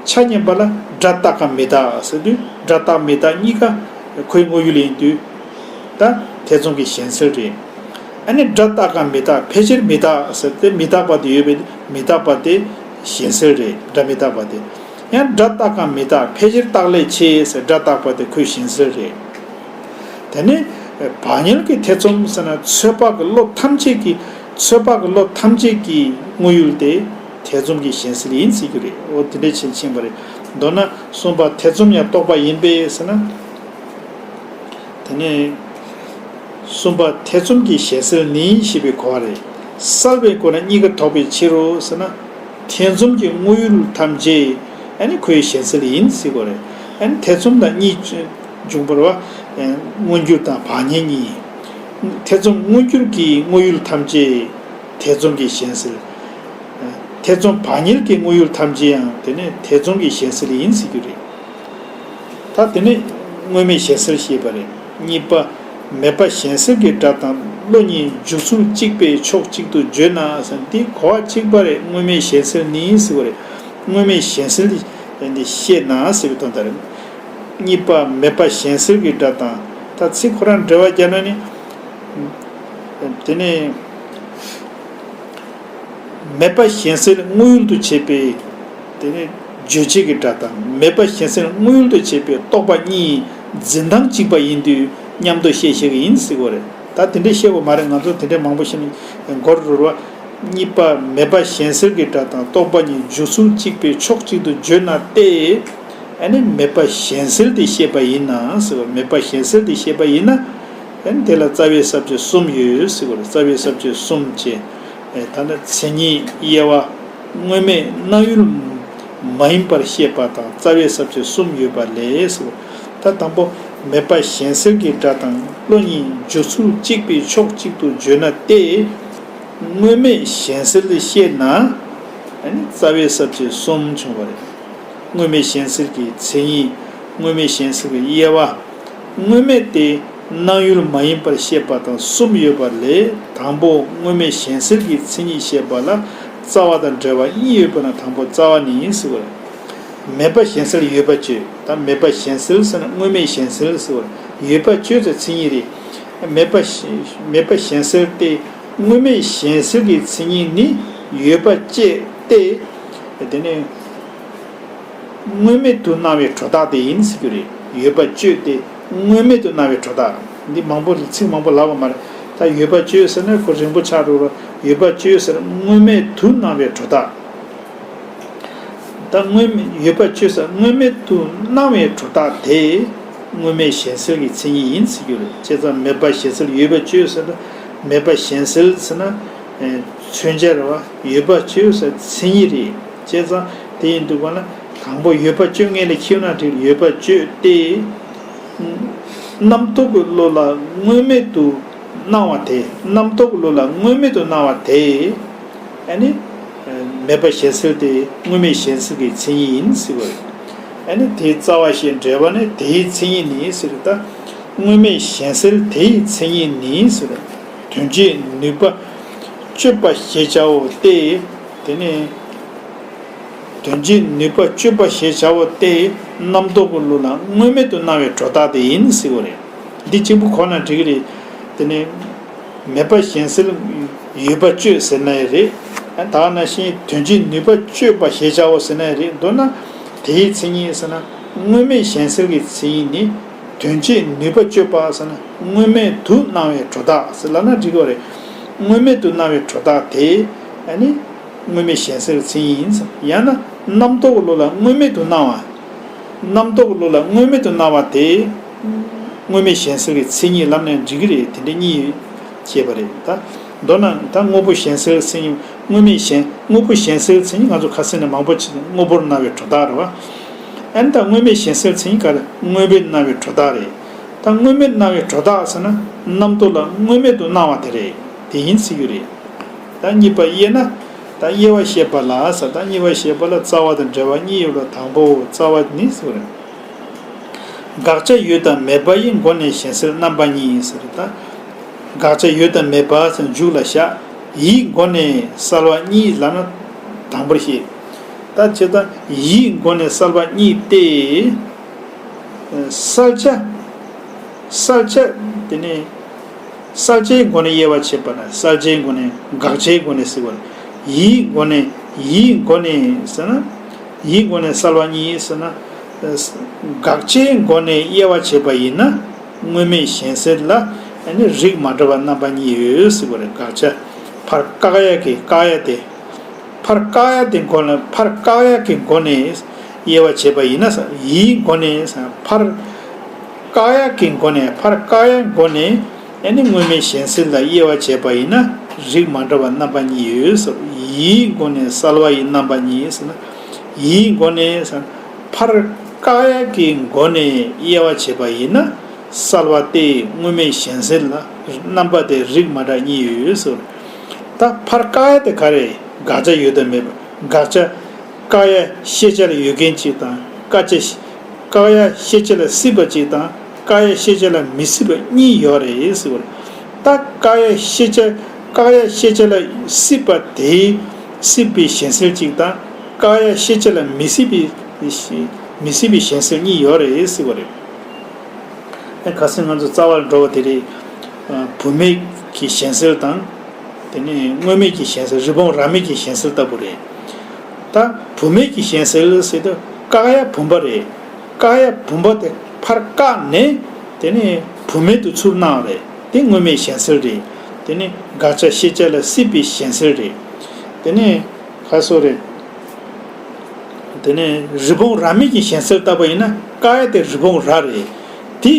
ཆ་མཉམ་པ་ལ་སྒྲ་རྟག་གམ་མི་རྟག་ཟེར་དུས་སྒྲ་རྟག་མི་རྟག་གཉིས་ཀ་ཁོའི་དངོས་ཡུལ་ཡིན་དུས། ད་ཐེ་ཚོམ་གྱི་གཞན་སེལ་རེད། ཨ་ནི་སྒྲ་རྟག་གམ་མི་རྟག་ཕལ་ཆེར་མི་རྟག་ཟེར་ཏེ་མི་རྟག་པ་དེ་ཡོད་པས་མི་རྟག་པ་དེ་གཞན་སེལ་རེད། སྒྲ་མི་རྟག་པ་དེ། ཡང་སྒྲ་རྟག་གམ་མི་རྟག་ཕལ་ཆེར་རྟག་ལས་ཆེ་ཟེར་སྒྲ་རྟག་པ་དེ་ཁོའི་གཞན་སེལ་རེད། དེ་ནས་བག་ཉལ་གྱི་ཐེ་ཚོམ་ཟེར་ན་ཚོད་དཔག་གི་བློ་ཐམས་ཅད་ཀྱི་ཚོད་དཔག་གི་བློ་ཐམས་ཅད་ཀྱི་དངོས་ཡུལ་དེ་ཐེ་ཚོམ་གྱི་གཞན་སེལ་ཡིན་ཟེར་རྒྱུ་རེད། འོ་དེ་འདྲ་བྱས་ཕྱིན་པ་རེད། མདོར་ན་གསུམ་པ་ཐེ་ཚོམ་ཡང་རྟོག་པ་ཡིན་པས་ཟེར་ན། དེ་ནས་གསུམ་པ་ཐེ་ཚོམ་གྱི་གཞན་སེལ་ནི་ཞེས་པའི་གོ་བ་རེད། སེལ་བའི་སྒོ་ནས་གཉིས་ཀ་ལྡོག་པའི་ཕྱིར་རོ་ཟེར་ན། ཐེ་ཚོམ་གྱི་དངོས་ཡུལ་ཐམས་ཅད་ཨ་ནི་ཁོའི་གཞན་སེལ་ཡིན་ཟེར་དགོས་རེད། ཨ་ནི་ཐེ་ཚོམ་དང་གཉིས་འབྱུང་བར་བ། མངོན་གྱུར་དང་བག་ཉལ་གཉིས། ཐེ་ཚོམ་མངོན་གྱུར་གྱི་དངོས་ཡུལ་ཐམས་ཅད་ཐེ་ཚོམ་གྱི་གཞན་སེལ། ཐེ་ཚོམ་བག་ཉལ་གྱི་དངོས་ཡུལ་ཐམས་ཅད་ཡང་དེ་ནི་ཐེ་ཚོམ་གྱི་གཞན་སེལ་ཡིན་ཟེར་རྒྱུ་རེད། ད་དེ་ནི་དངོས་མེད་གཞན་སེལ་ཞེས་པ་རེད། གཉིས་པ། མེད་པ་གཞན་སེལ་གྱི་སྒྲ་དང་བློ་གཉིས་འཇུག་ཚུལ་གཅིག་པས་ཕྱོགས་གཅིག་ཏུ་བརྗོད་ན་ཟེར་འདི་གོ་བ་གཅིག་པ་རེད། དངོས་མེད་གཞན་སེལ་ནི་ཟེར་བ་རེད། དངོས་མེད་གཞན་སེལ་འདི་བཤད་ན་ཟེར་བའི་དོན་དག་རེད། གཉིས་པ་མེད་པ་གཞན་སེལ་གྱི་སྒྲ་དང་། ད་ཚིག་ཁོ་རང་འགྲེལ་བ་བརྒྱབ་ན་ནི། དེ་ནི། མེད་པ་གཞན་སེལ་དངོས་ཡུལ་དུ་བྱེད་པའི་དེ་ནི་རྗོད་བྱེད་ཀྱི་སྒྲ་དང་། མེད་པ་གཞན་སེལ་དངོས་ཡུལ་དུ་བྱེད་པའི་རྟོག་པ་གཉིས་འཛིན་སྟངས་གཅིག་པ་ཡིན་དུས་མཉམ་དུ་བཤད་ཤེས་ཀྱི་ཡིན་ཟེར་གྱི་ཡོད་རེད། ད་དེ་འདྲ་བཤད་དགོས་མ་རེད། ང་ཚོ་དེ་འདྲ་མང་པོ་བཤད་ནས་མགོར་རུལ་བ། གཉིས་པ་མེད་པ་གཞན་སེལ་གྱི་སྒྲ་དང་རྟོག་པ་གཉིས་འཇུག་ཚུལ་གཅིག་པའི་ཕྱོགས་གཅིག་ཏུ་བརྗོད་ན་སྟེ། ཨ་ནི་མེད་པ་གཞན་སེལ་དེ་བཤད་པ་ཡིན་ན་ཟེར་བ། མེད་པ་གཞན་སེལ་དེ་བཤད་པ་ཡིན་ན། ཨ་ནི་དེ་ལ་རྩ་བའི་ས་བཅད་གསུམ་ཡོད་ཟེར་བ་རེད། རྩ་བའི་ས་བཅད་གསུམ་བཅས། ཨེ་ད་ནི་མཚན་ཉིད་དབྱེ་བ། དངོས་མེད་སྣང་ཡུལ་མ་ཡིན་པར་བཤད་པ་དང་རྩ་བའི་ས་བཅད་གསུམ་ཡོད་པ་ལས་ཟེར་བ། ད་དང་པོ་མེད་པ་གཞན་སེལ་གྱི་སྒྲ་དང་བློ་གཉིས་འཇུག་ཚུལ་གཅིག་པའི་ཕྱོགས་གཅིག་ཏུ་བརྗོད་ན་སྟེ། དངོས་མེད་གཞན་སེལ་དེ་བཤད་ན། ཨ་ནི་རྩ་བའི་ས་བཅད་གསུམ་བྱུང་བ་རེད། དངོས་མེད་གཞན་སེལ་གྱི་མཚན་ཉིད། དངོས་མེད་གཞན་སེལ་གྱི་དབྱེ་བ། དངོས་མེད་དེ་སྣང་ཡུལ་མ་ཡིན་པར་བཤད་པ་དང་གསུམ་ཡོད་པ་ལས། དང་པོ་དངོས་མེད་གཞན་སེལ་གྱི་མཚན་ཉིད་བཤད་པ་ལ་རྩ་བ་དང་འབྲེལ་བ་གཉིས་ཡོད་པ་ན་དང་པོ་རྩ་བ་ནི་ཡིན་ཟེར་བ་རེད། མེད་པ་གཞན་སེལ་ཡོད་པ་གཅོད། ད་མེད་པ་གཞན་སེལ་ཟེར་ན་དངོས་མེད་གཞན་སེལ་ཟེར་བ་རེད། ཡོད་པ་གཅོད་ཟེར་མཚན་ཉིད་རེད། མེད་པ་གཞན་མེད་པ་གཞན་སེལ་ཏེ། དངོས་མེད་གཞན་སེལ་གྱི་མཚན་ཉིད་ནི་ཡོད་པ་གཅོད་དེ། དེ་ནས་དངོས་མེད་དུ་སྣང་བའི་སྒྲོ་བཏགས་དེ་ཡིན་ཟེར་རྒྱུ་རེད། ཡོད་པ་གཅོད་དེ་དངོས་མེད་དུ་སྣང་བའི་སྒྲོ་བཏགས། འདི་མང་པོ་ཚིག་མང་པོ་ལབ་པ་མ་རེད། ད་ཡོད་པ་གཅོད་ཟེར་ན་ཁོ་རིང་པོ་ཆགས་འགྲོ་ར། ཡོད་པ་གཅོད་ཟེར་དངོས་མེད་དུ་སྣང་བའི་སྒྲོ་བཏགས། ད་དངོས་མེད་ཡོད་པ་གཅོད་ཟེར་དངོས་མེད་དུ་སྣང་བའི་སྒྲོ་བཏགས་དེ་དངོས་མེད་གཞན་སེལ་གྱི་མཚན་ཉིད་ཡིན་ཟེར་རྒྱུ་རེད། བྱས་ཙང་མེད་པ་གཞན་སེལ་ཡོད་པ་གཅོད་ཟེར་ན། མེད་པ་གཞན་སེལ་ཟེར་ན། ཨེ་མཚོན་བྱ་རེད་བ། ཡོད་པ་གཅོད་ཟེར་མཚན་ཉིད་རེད། བྱས་ཙང་དེ་ཡིན་དུས་ག་ན་དང་པོ་ཡོད་པ་གཅོད་ངེས་ལ་ཁྱེར་ན་འགྲིག་ཡོད་པ་གཅོད་དེ། རྣམ་རྟོག་གི་བློ་ལ་དངོས་མེད་དུ་སྣང་བ་དེ། རྣམ་རྟོག་གི་བློ་ལ་དངོས་མེད་དུ་སྣང་བ་དེ། ཨ་ནི། མེད་པ་གཞན་སེལ་དེ་དངོས་མེད་གཞན་སེལ་གྱི་མཚན་ཉིད་ཡིན་ཟེར་བ་རེད། ཨ་ནི་དེའི་རྩ་བ་ཞེས་འགྲེལ་པ་ནི་དེའི་མཚན་ཉིད་ནི་ཟེར་ད། དངོས་མེད་གཞན་སེལ་དེའི་མཚན་ཉིད་ནི་ཟེར། དོན་བྱེད་ནུས་པ་གཅོད་པ་ཞེས་བྱའོ་སྟེ། དེ་ནི། དོན་བྱེད་ནུས་པ་གཅོད་པ་ཞེས་བྱའོ་སྟེ། རྣམ་རྟོག་གི་བློ་ལ་དངོས་མེད་དུ་སྣང་བའི་སྒྲོ་བཏགས་དེ་ཡིན་ཟེར་བ་རེད། འདི་གཅིག་པུ་གོ་ན་འགྲིག་གི་རེད། དེ་ནི། མེད་པ་གཞན་སེལ་ཡོད་པ་གཅོད་ཟེར་ན་ཡང་རེད། ད་ག་ནང་བཞིན་དོན་བྱེད་ནུས་པ་གཅོད་པ་ཞེས་བྱའོ་ཟེར་ན་ཡང་རེད། མདོར་ན་དེའི་མཚན་ཉིད་ཟེར་ན་དངོས་མེད་གཞན་སེལ་གྱི་མཚན་ཉིད་ནི་དོན་བྱེད་ནུས་པ་གཅོད་པ་ཟེར་ན་དངོས་མེད་དུ་སྣང་བའི་སྒྲོ་བཏགས་ཟེར་ལབ་ན་འགྲིག་གི་རེད། དངོས་མེད་དུ་སྣང་བའི་སྒྲོ་བཏགས་དེ་ཨ་ནི། དངོས་མེད་གཞན་སེལ་གྱི་མཚན་ཉིད་ཡིན་ཟེར། ཡང་ན་རྣམ་རྟོག་གི་བློ་ལ་དངོས་མེད་དུ་སྣང་བ། རྣམ་རྟོག་གི་བློ་ལ་དངོས་མེད་དུ་སྣང་བ་དེ། དངོས་མེད་གཞན་སེལ་གྱི་མཚན་ཉིད་ལབ་ནས་འགྲིག་གི་རེད། དེ་འདྲ་གཉིས་ཡོད། བྱས་པ་རེད་ད། མདོར་ན་ད་དངོས་པོ་གཞན་སེལ་མཚན་ཉིད། དངོས་མེད་གཞན། དངོས་པོ་གཞན་སེལ་མཚན་ཉིད་ང་ཚོ་ཁ་སང་ནས་མང་པོ་ཅིག་དངོས་པོར་སྣང་བའི་སྒྲོ་བཏགས་རེད་བ། ཨ་ནི་ད་དངོས་མེད་གཞན་སེལ་མཚན་ཉིད་ག་རེ། དངོས་པོར་སྣང་བའི་སྒྲོ་བཏགས་རེད། ད་དངོས་མེད་སྣང་བའི་སྒྲོ་བཏགས་ཟེར་ན་རྣམ་རྟོག་ལ་དངོས་མེད་དུ་སྣང་བ་དེ་རེད། དེ་ཡིན་ཟེར་རྒྱུ་རེད། ད་གཉིས་པ་དབྱེ་ན། ད་དབྱེ་བ་བཤད་པ་ལ་ཟེར། ད་གཉིས་པ་བཤད་པ་ལ་རྩ་བ་དང་འབྲེལ་བ་གཉིས་ཡོད་ལ། དང་པོ་རྩ་བ་ནི་ཟེར་བ་རེད། དགག་བྱ་ཡོད་དང་མེད་པ་ཡི་སྒོ་ནས་གཞན་སེལ་རྣམ་པ་གཉིས་ཟེར། ད་དགག་བྱ་ཡོད་དང་མེད་པ་ཟེར་མཇུག་ལ་བཞག། ཡིད་སྒོ་ནས་བསལ་བ་གཉིས་ལབ་ན་དང་པོར་བཤད། ད་བྱས་ཙང་ཡིད་སྒོ་ནས་བསལ་བ་གཉིས་ཏེ། བསལ་བྱ། བསལ་བྱ། དེ་ནས་བསལ་བྱའི་སྒོ་ནས་དབྱེ་བ་ཕྱེ་བ་ན། བསལ་བྱའི་སྒོ་ནས། དགག་བྱའི་སྒོ་ནས་ཟེར་བ་ན། ཡིད་སྒོ་ནས། ཡིད་སྒོ་ནས་ཟེར་ན། ཡིད་སྒོ་ནས་བསལ་བ་གཉིས་ཟེར་ན། དགག་བྱའི་སྒོ་ནས་དབྱེ་བ་ཕྱེ་བ་ཡིན་ན། དངོས་མེད་གཞན་སེལ་ལ་ཨ་ནི་རིགས་མ་འདྲ་བ་རྣམ་པ་གཉིས་ཡོད་ཟེར་བ་རེད། དགག་བྱ། ཕར་བཀག་ཡ་གི་བཀག་ཡ་དེ། ཕར་བཀག་ཡ་དེ་སྒོ་ནས། ཕར་བཀག་ཡ་གི་སྒོ་ནས་དབྱེ་བ་ཕྱེ་བ་ཡིན་ན་ཟེར། ཡིད་སྒོ་ནས་ཟེར། ཕར་བཀག་ཡ་གི་སྒོ་ནས། ཕར་བཀག་ཡ་སྒོ་ནས་ཨ་ནི་དངོས་མེད་གཞན་སེལ་ལ་དབྱེ་བ་ཕྱེ་བ་ཡིན་ན། རིགས་མ་འདྲ་བ་རྣམ་པ་གཉིས་ཡོད་ཟེར། ཡིད་སྒོ་ནས་བསལ་བ་ཡི་རྣམ་པ་གཉིས་ཟེར་ན། ཡིད་སྒོ་ནས་ཟེར། ཕར་བཀག་ཡ་གི་སྒོ་ནས་དབྱེ་བ་ཕྱེ་བ་ཡིན་ན། བསལ་བ་སྟེ་དངོས་མེད་གཞན་སེལ་ལ་རྣམ་པ་དེ་རིགས་མ་འདྲ་གཉིས་ཡོད་ཟེར། ད་ཕར་བཀག་ཡ་དེ་ག་རེ། དགག་བྱ་ཡོད་དང་མེད་པ། དགག་བྱ། བཀག་ཡ་ཤེས་བྱ་ལ་ཡོད་མཁན་གཅིག་དང་། བཀག་བྱ། བཀག་ཡ་ཤེས་བྱ་ལ་སྲིད་པ་གཅིག་དང་། བཀག་ཡ་ཤེས་བྱ་ལ་མི་སྲིད་པ་གཉིས་ཡོད་རེད་ཟེར་བ་རེད། ད་བཀག་ཡ་ཤེས་བྱ། བཀག་ཡ་ཤེས་བྱ་ལ་སྲིད་པ་དེ། སྲིད་པའི་གཞན་སེལ་གཅིག་དང་། བཀག་ཡ་ཤེས་བྱ་ལ་མི་སྲིད་པའི། མི་སྲིད་པའི་གཞན་སེལ་གཉིས་ཡོད་རེད་ཟེར་བ་རེད། ཁ་སང་ང་ཚོ་རྩ་བར་འགྲོ་བ་དེ་རེད། བུམ་མེད་ཀྱི་གཞན་སེལ་དང་། དེ་ནས་དངོས་མེད་ཀྱི་གཞན་སེལ། རི་བོང་རྭ་མེད་ཀྱི་གཞན་སེལ་ལྟ་བུ་རེད། ད་བུམ་མེད་ཀྱི་གཞན་སེལ་ཟེར་དུས་བཀག་ཡ་བུམ་པ་རེད། བཀག་ཡ་བུམ་པ་དེ་ཕར་བཀག་ནས། དེ་ནས་བུམ་མེད་དུ་ཚུར་སྣང་བ་རེད། དེ་དངོས་མེད་གཞན་སེལ་རེད། དེ་ནས་དགག་བྱ་ཤེས་བྱ་ལ་སྲིད་པའི་གཞན་སེལ་རེད། དེ་ནས་ག་སོ་རེད། དེ་ནས་རི་བོང་རྭ་མེད་ཀྱི་གཞན་སེལ་ལྟ་བུ་ཡིན་ན། བཀག་ཡ་དེ་རི་བོང་རྭ་རེད། དེ་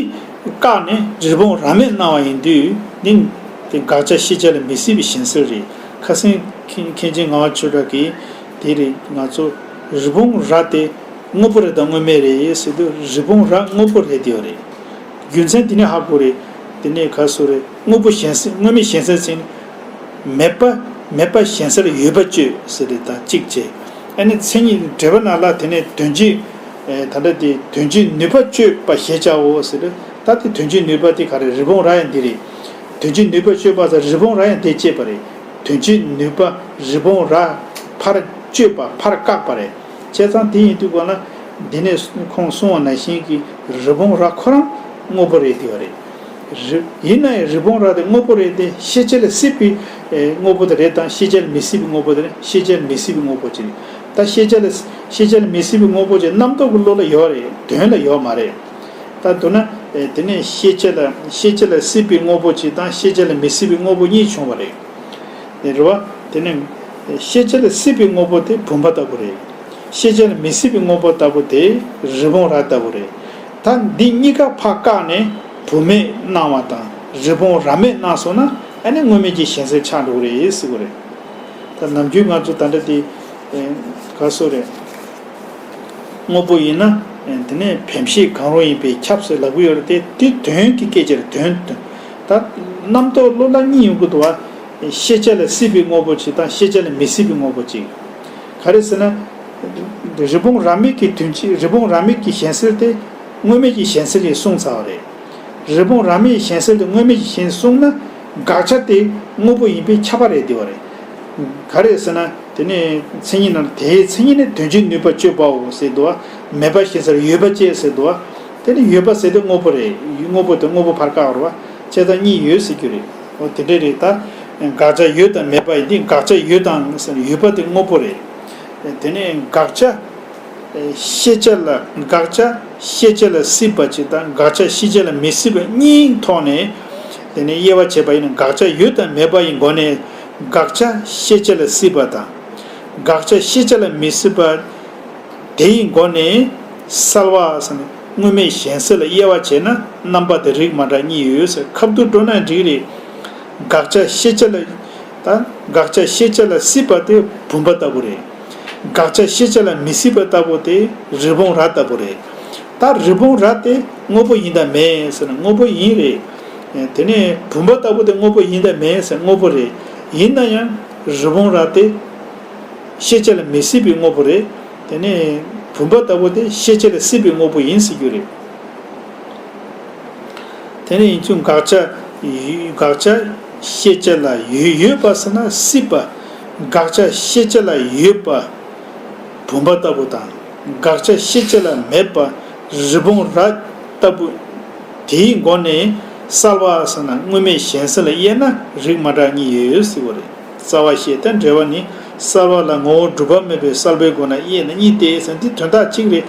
བཀག་ནས་རི་བོང་རྭ་མེད་སྣང་བ་ཡིན་དུས། འདི་དེ་དགག་བྱ་ཤེས་བྱ་ལ་མི་སྲིད་པའི་གཞན་སེལ་རེད། ཁ་སང་མཁན་མཁན་ཆེན་ངག་དབང་ཆོས་གྲགས་ཀྱིས་དེ་རེད། ང་ཚོ་རི་བོང་རྭ་དེ་དངོས་པོ་རེད་དང་དངོས་མེད་རེད་ཟེར་དུས། རི་བོང་རྭ་དངོས་པོ་རེད་དེ་ཡོད་རེད། རྒྱུ་མཚན་དེ་ནས་ཧ་གོ་རེད། དེ་ནས་ག་སོ་རེད། དངོས་པོ་གཞན་སེལ། དངོས་མེད་གཞན་སེལ་ཟེར་ན། མེད་པ། མེད་པ་གཞན་སེལ་ཡོད་པ་གཅོད་ཟེར་རེད། ད་གཅིག་བྱས། ཨ་ནི་མཚན་ཉིད་འགྲེལ་པ་ནང་ལ་དེ་ནས་དོན་སྤྱི། ཨེ། ད་ལྟ་དེ་དོན་སྤྱིའི་ནུས་པ་གཅོད་པ་ཞེས་བྱའོ་ཟེར་རེད། ད་དེ་དོན་སྤྱིའི་ནུས་པ་དེ་ག་རེ། རི་བོང་རྭ་ཡང་འདི་རེད། དོན་སྤྱིའི་ནུས་པ་གཅོད་པ་ཟེར། རི་བོང་རྭ་ཡང་དེ་བཅད་པ་རེད། དོན་སྤྱིའི་ནུས་པ། རི་བོང་རྭ་ཕར་གཅོད་པ། ཕར་བཀག་པ་རེད། བྱས་ཙང་དེ་ཡིན་དུས་གོ་ན། འདི་ནས་ཁོང་གསུངས་པ་ནང་བཞིན་གྱི་རི་བོང་རྭ་ཁོ་རང་དངོས་པོ་རེད་དེ་བ་རེད། རི། ཡིན་ན་ཡང་རི་བོང་རྭ་དེ་དངོས་པོ་རེད་དེ། ཤེས་བྱ་ལ་སྲིད་པའི་ཨེ་དངོས་པོ་དེ་རེད་དང་། ཤེས་བྱ་ལ་མི་སྲིད་པའི་དངོས་པོ་དེ་རེད། ཤེས་བྱ་ལ་མི་སྲིད་པའི་དངོས་པོ་ཅིག་རེད། ད་ཤེས་བྱ་ལ། ཤེས་བྱ་ལ་མི་སྲིད་པའི་དངོས་པོ་ཅིག་རྣམ་རྟོག་གི་བློ་ལ་ཡོད་རེད། དོན་ལ་ཡོད་མ་རེད། ད་མདོར་ན་ཨེ་དེ་ནས་ཤེས་བྱ་ལ། ཤེས་བྱ་ལ་སྲིད་པའི་དངོས་པོ་ཅིག་དང་། ཤེས་བྱ་ལ་མི་སྲིད་པའི་དངོས་པོ་གཉིས་བྱུང་བ་རེད། རེད་བ། དེ་ནས་ཤེས་བྱ་ལ་སྲིད་པའི་དངོས་པོ་དེ་བུམ་པ་ལྟ་བུ་རེད། ཤེས་བྱ་ལ་མི་སྲིད་པའི་དངོས་པོ་ལྟ་བུ་དེ་རི་བོང་རྭ་ལྟ་བུ་རེད། ད་འདི་གཉིས་ཀ་ཕར་བཀག་ནས་བུམ་མེད་སྣང་བ་དང་རི་བོང་རྭ་མེད་སྣང་སོང་ན། ཨ་ནི་དངོས་མེད་ཀྱི་གཞན་སེལ་ཆགས་འགྲོ་གི་རེད་ཟེར་གི་རེད། ད་ནམ་རྒྱུན་ང་ཚོ་ད་ལྟ་དེ་ག་སོ་རེད། དངོས་པོ་ཡིན་ན་དེ་ནས་བེམ་ཤེས་གང་རུང་ཡིན་པས་ཁྱབ་ཟེར་ལབ་ཀྱི་ཡོད་རེད་དེ། དེ་དོན་གྱི་སྐད་ཆ་རེད། དོན། ད་རྣམ་རྟོག་བློ་སླ་གཉིས་ཡོང་གི་འདུག་བ། ཤེས་བྱ་ལ་སྲིད་པའི་དངོས་པོ་གཅིག་དང་། ཤེས་བྱ་ལ་མི་སྲིད་པའི་དངོས་པོ་གཅིག་ག་རེ་ཟེར་ན། རི་བོང་རྭ་མེད་ཀྱི་དོན་སྤྱི། རི་བོང་རྭ་མེད་ཀྱི་གཞན་སེལ་དེ་དངོས་མེད་ཀྱི་གཞན་སེལ་ཡིན་གསུངས་ཚར་བ་རེད། རི་བོང་རྭ་མེད་ཀྱི་གཞན་སེལ་དེ་དངོས་མེད་ཀྱི་གཞན་གསུངས་ན། དགག་བྱ་དེ་དངོས་པོ་ཡིན་པས་ཁྱབ་པ་རེད་དེ་བ་རེད། ག་རེ་ཟེར་ན། དེ་ནས་མཚན་ཉིད་ནང་དེའི་མཚན་ཉིད་ནི་དོན་སྤྱིའི་ནུས་པ་གཅོད་པའོ་ཟེར་འདུག་བ། མེད་པ་ཞེས་སར་ཡོད་པ་བཅད་ཟེར་འདུག་བ། དེ་ནི་ཡོད་པ་ཟེར་དུས་དངོས་པོ་རེད། དངོས་པོ་དེ་དངོས་པོ་ཕར་བཀག་རོ་བ། བྱས་ཙང་གཉིས་ཡོད་ཟེར་རྒྱུ་རེད། འོ་དེ་འདྲ་རེད་ད། དགག་བྱ་ཡོད་དང་མེད་པ་ཡིན་དུས། དགག་བྱ་ཡོད་དང་ཟེར་ཡོད་པ་དེ་དངོས་པོ་རེད། དེ་ནས་དགག་བྱ། ཤེས་བྱ་ལ། དགག་བྱ་ཤེས་བྱ་ལ་སྲིད་པ་གཅིག་དང་། དགག་བྱ་ཤེས་བྱ་ལ་མི་སྲིད་པ་གཉིས་ཐོག་ནས་དེ་ནས་དབྱེ་བ་ཕྱེ་བ་ཡིན་ན། དགག་བྱ་ཡོད་དང་མེད་པ་ཡི་སྒོ་ནས་དགག་བྱ་ཤེས་བྱ་ལ་སྲིད་པ་དང་། དགག་བྱ་ཤེས་བྱ་ལ་མི་སྲིད་པ་དེ་ཡི་སྒོ་ནས་གསལ་བ་ཟེར་ན་དངོས་མེད་གཞན་སེལ་ལ་དབྱེ་བ་བྱས་ན་རྣམ་པ་དེ་རིགས་མ་འདྲ་གཉིས་ཡོད་ཟེར། ཁ་བསྡུར་འགྲོ་ན་འགྲིག་རེད། དགག་བྱ་ཤེས་བྱ་ལ་ད་དགག་བྱ་ཤེས་བྱ་ལ་སྲིད་པ་དེ་བུམ་པ་ལྟ་བུ་རེད། དགག་བྱ་ཤེས་བྱ་ལ་མི་སྲིད་པ་ལྟ་བུ་དེ་རི་བོང་རྭ་ལྟ་བུ་རེད། ད་རི་བོང་རྭ་དེ་དངོས་པོ་ཡིན་དང་མེད་ཟེར་ན་དངོས་པོ་ཡིན་རེད། དེ་ནས་བུམ་པ་ལྟ་བུ་དེ་དངོས་པོ་ཡིན་དང་མེད་ཟེར་དངོས་པོ་རེད། ཡིན་ན་ཡང་རི་བོང་རྭ་དེ་ཤེས་བྱ་ལ་མི་སྲིད་པའི་དངོས་པོ་རེད། དེ་ནས་བུམ་པ་ལྟ་བུ་དེ་ཤེས་བྱ་ལ་སྲིད་པའི་དངོས་པོ་ཡིན་ཟེར་རྒྱུ་རེད། དེ་ནས་ཡིན་ཚུལ་དགག་བྱ་དགག་བྱ་ཤེས་བྱ་ལ་ཡོད་ཡོད་པ་ཟེར་ན་སྲིད་པ། དགག་བྱ་ཤེས་བྱ་ལ་ཡོད་པ་བུམ་པ་ལྟ་བུ་དང་། དགག་བྱ་ཤེས་བྱ་ལ་མེད་པ་རི་བོང་རྭ་ལྟ་བུ་དེའི་སྒོ་ནས་གསལ་བ་ཟེར་ན་དངོས་མེད་གཞན་སེལ་ལ་དབྱེ་ན་རིགས་མ་འདྲ་གཉིས་ཡོད་ཟེར་བ་རེད། རྩ་བ་ཤེས་དང་འབྲེལ་བ་ནི། གསལ་བ་ལ་ངོ་བོ་གྲུབ་པ་མེད་པས་གསལ་བའི་སྒོ་ནས་དབྱེ་ན་གཉིས་ཏེ་ཟེར་འདི་དོན་དག་གཅིག་རེད།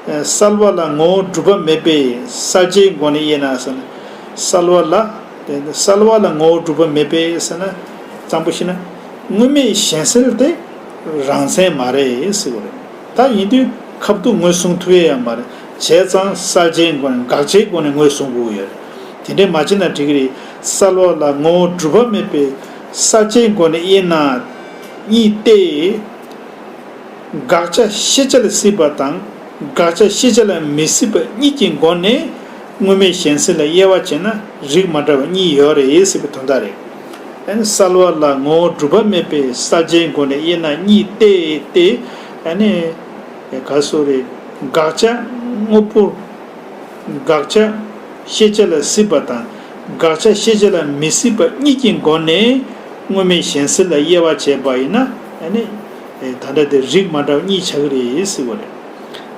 གསལ་བ་ལ་ངོ་བོ་གྲུབ་པ་མེད་པས་གསལ་བྱའི་སྒོ་ནས་དབྱེ་ན་ཟེར་ན། གསལ་བ་ལ། གསལ་བ་ལ་ངོ་བོ་གྲུབ་པ་མེད་པས་ཟེར་ན། གཙང་པོ་བཤད་ན། དངོས་མེད་གཞན་སེལ་དེ་རང་མཚན་མ་རེད་ཟེར་བ་རེད། ད་ཡིན་དུས་ཁ་བསྡུར་ངོས་བཟུང་ཐུབ་ཡས་ཡང་མ་རེད། བྱས་ཙང་གསལ་བྱའི་སྒོ་ནས་དགག་བྱའི་སྒོ་ནས་ངོས་བཟུང་དགོས་ཡོད་རེད། དེ་འདྲས་མ་བྱས་ན་འགྲིག་གི་རེད། གསལ་བ་ལ་ངོ་བོ་གྲུབ་པ་མེད་པས་གསལ་བྱའི་སྒོ་ནས་དབྱེ་ན་གཉིས་ཏེ། དགག་བྱ་ཤེས་བྱ་ལ་སྲིད་པ་དང་དགག་བྱ་ཤེས་བྱ་ལ་མི་སྲིད་པ་གཉིས་ཀྱི་སྒོ་ནས་དངོས་མེད་གཞན་སེལ་ལ་དབྱེ་བ་བྱས་ན་རིགས་མ་འདྲ་བ་གཉིས་ཡོད་རེད་ཟེར་བའི་དོན་དག་རེད། ཨ་ནི་གསལ་བ་ལ་ངོ་བོ་གྲུབ་པ་མེད་པས་གསལ་བྱའི་སྒོ་ནས་དབྱེ་ན་གཉིས་ཏེ་སྟེ། ཨ་ནི་ག་སོ་རེད། དགག་བྱ་དངོས་པོ། དགག་བྱ་ཤེས་བྱ་ལ་སྲིད་པ་དང་དགག་བྱ་ཤེས་བྱ་ལ་མི་སྲིད་པ་གཉིས་ཀྱི་སྒོ་ནས་དངོས་མེད་གཞན་སེལ་ལ་དབྱེ་བ་བྱས་པ་ཡིན་ན། ཨ་ནི་ད་ལྟ་དེ་རིགས་མ་འདྲ་བ་གཉིས་ཆགས་ཀྱི་རེད་ཟེར་བ་རེད།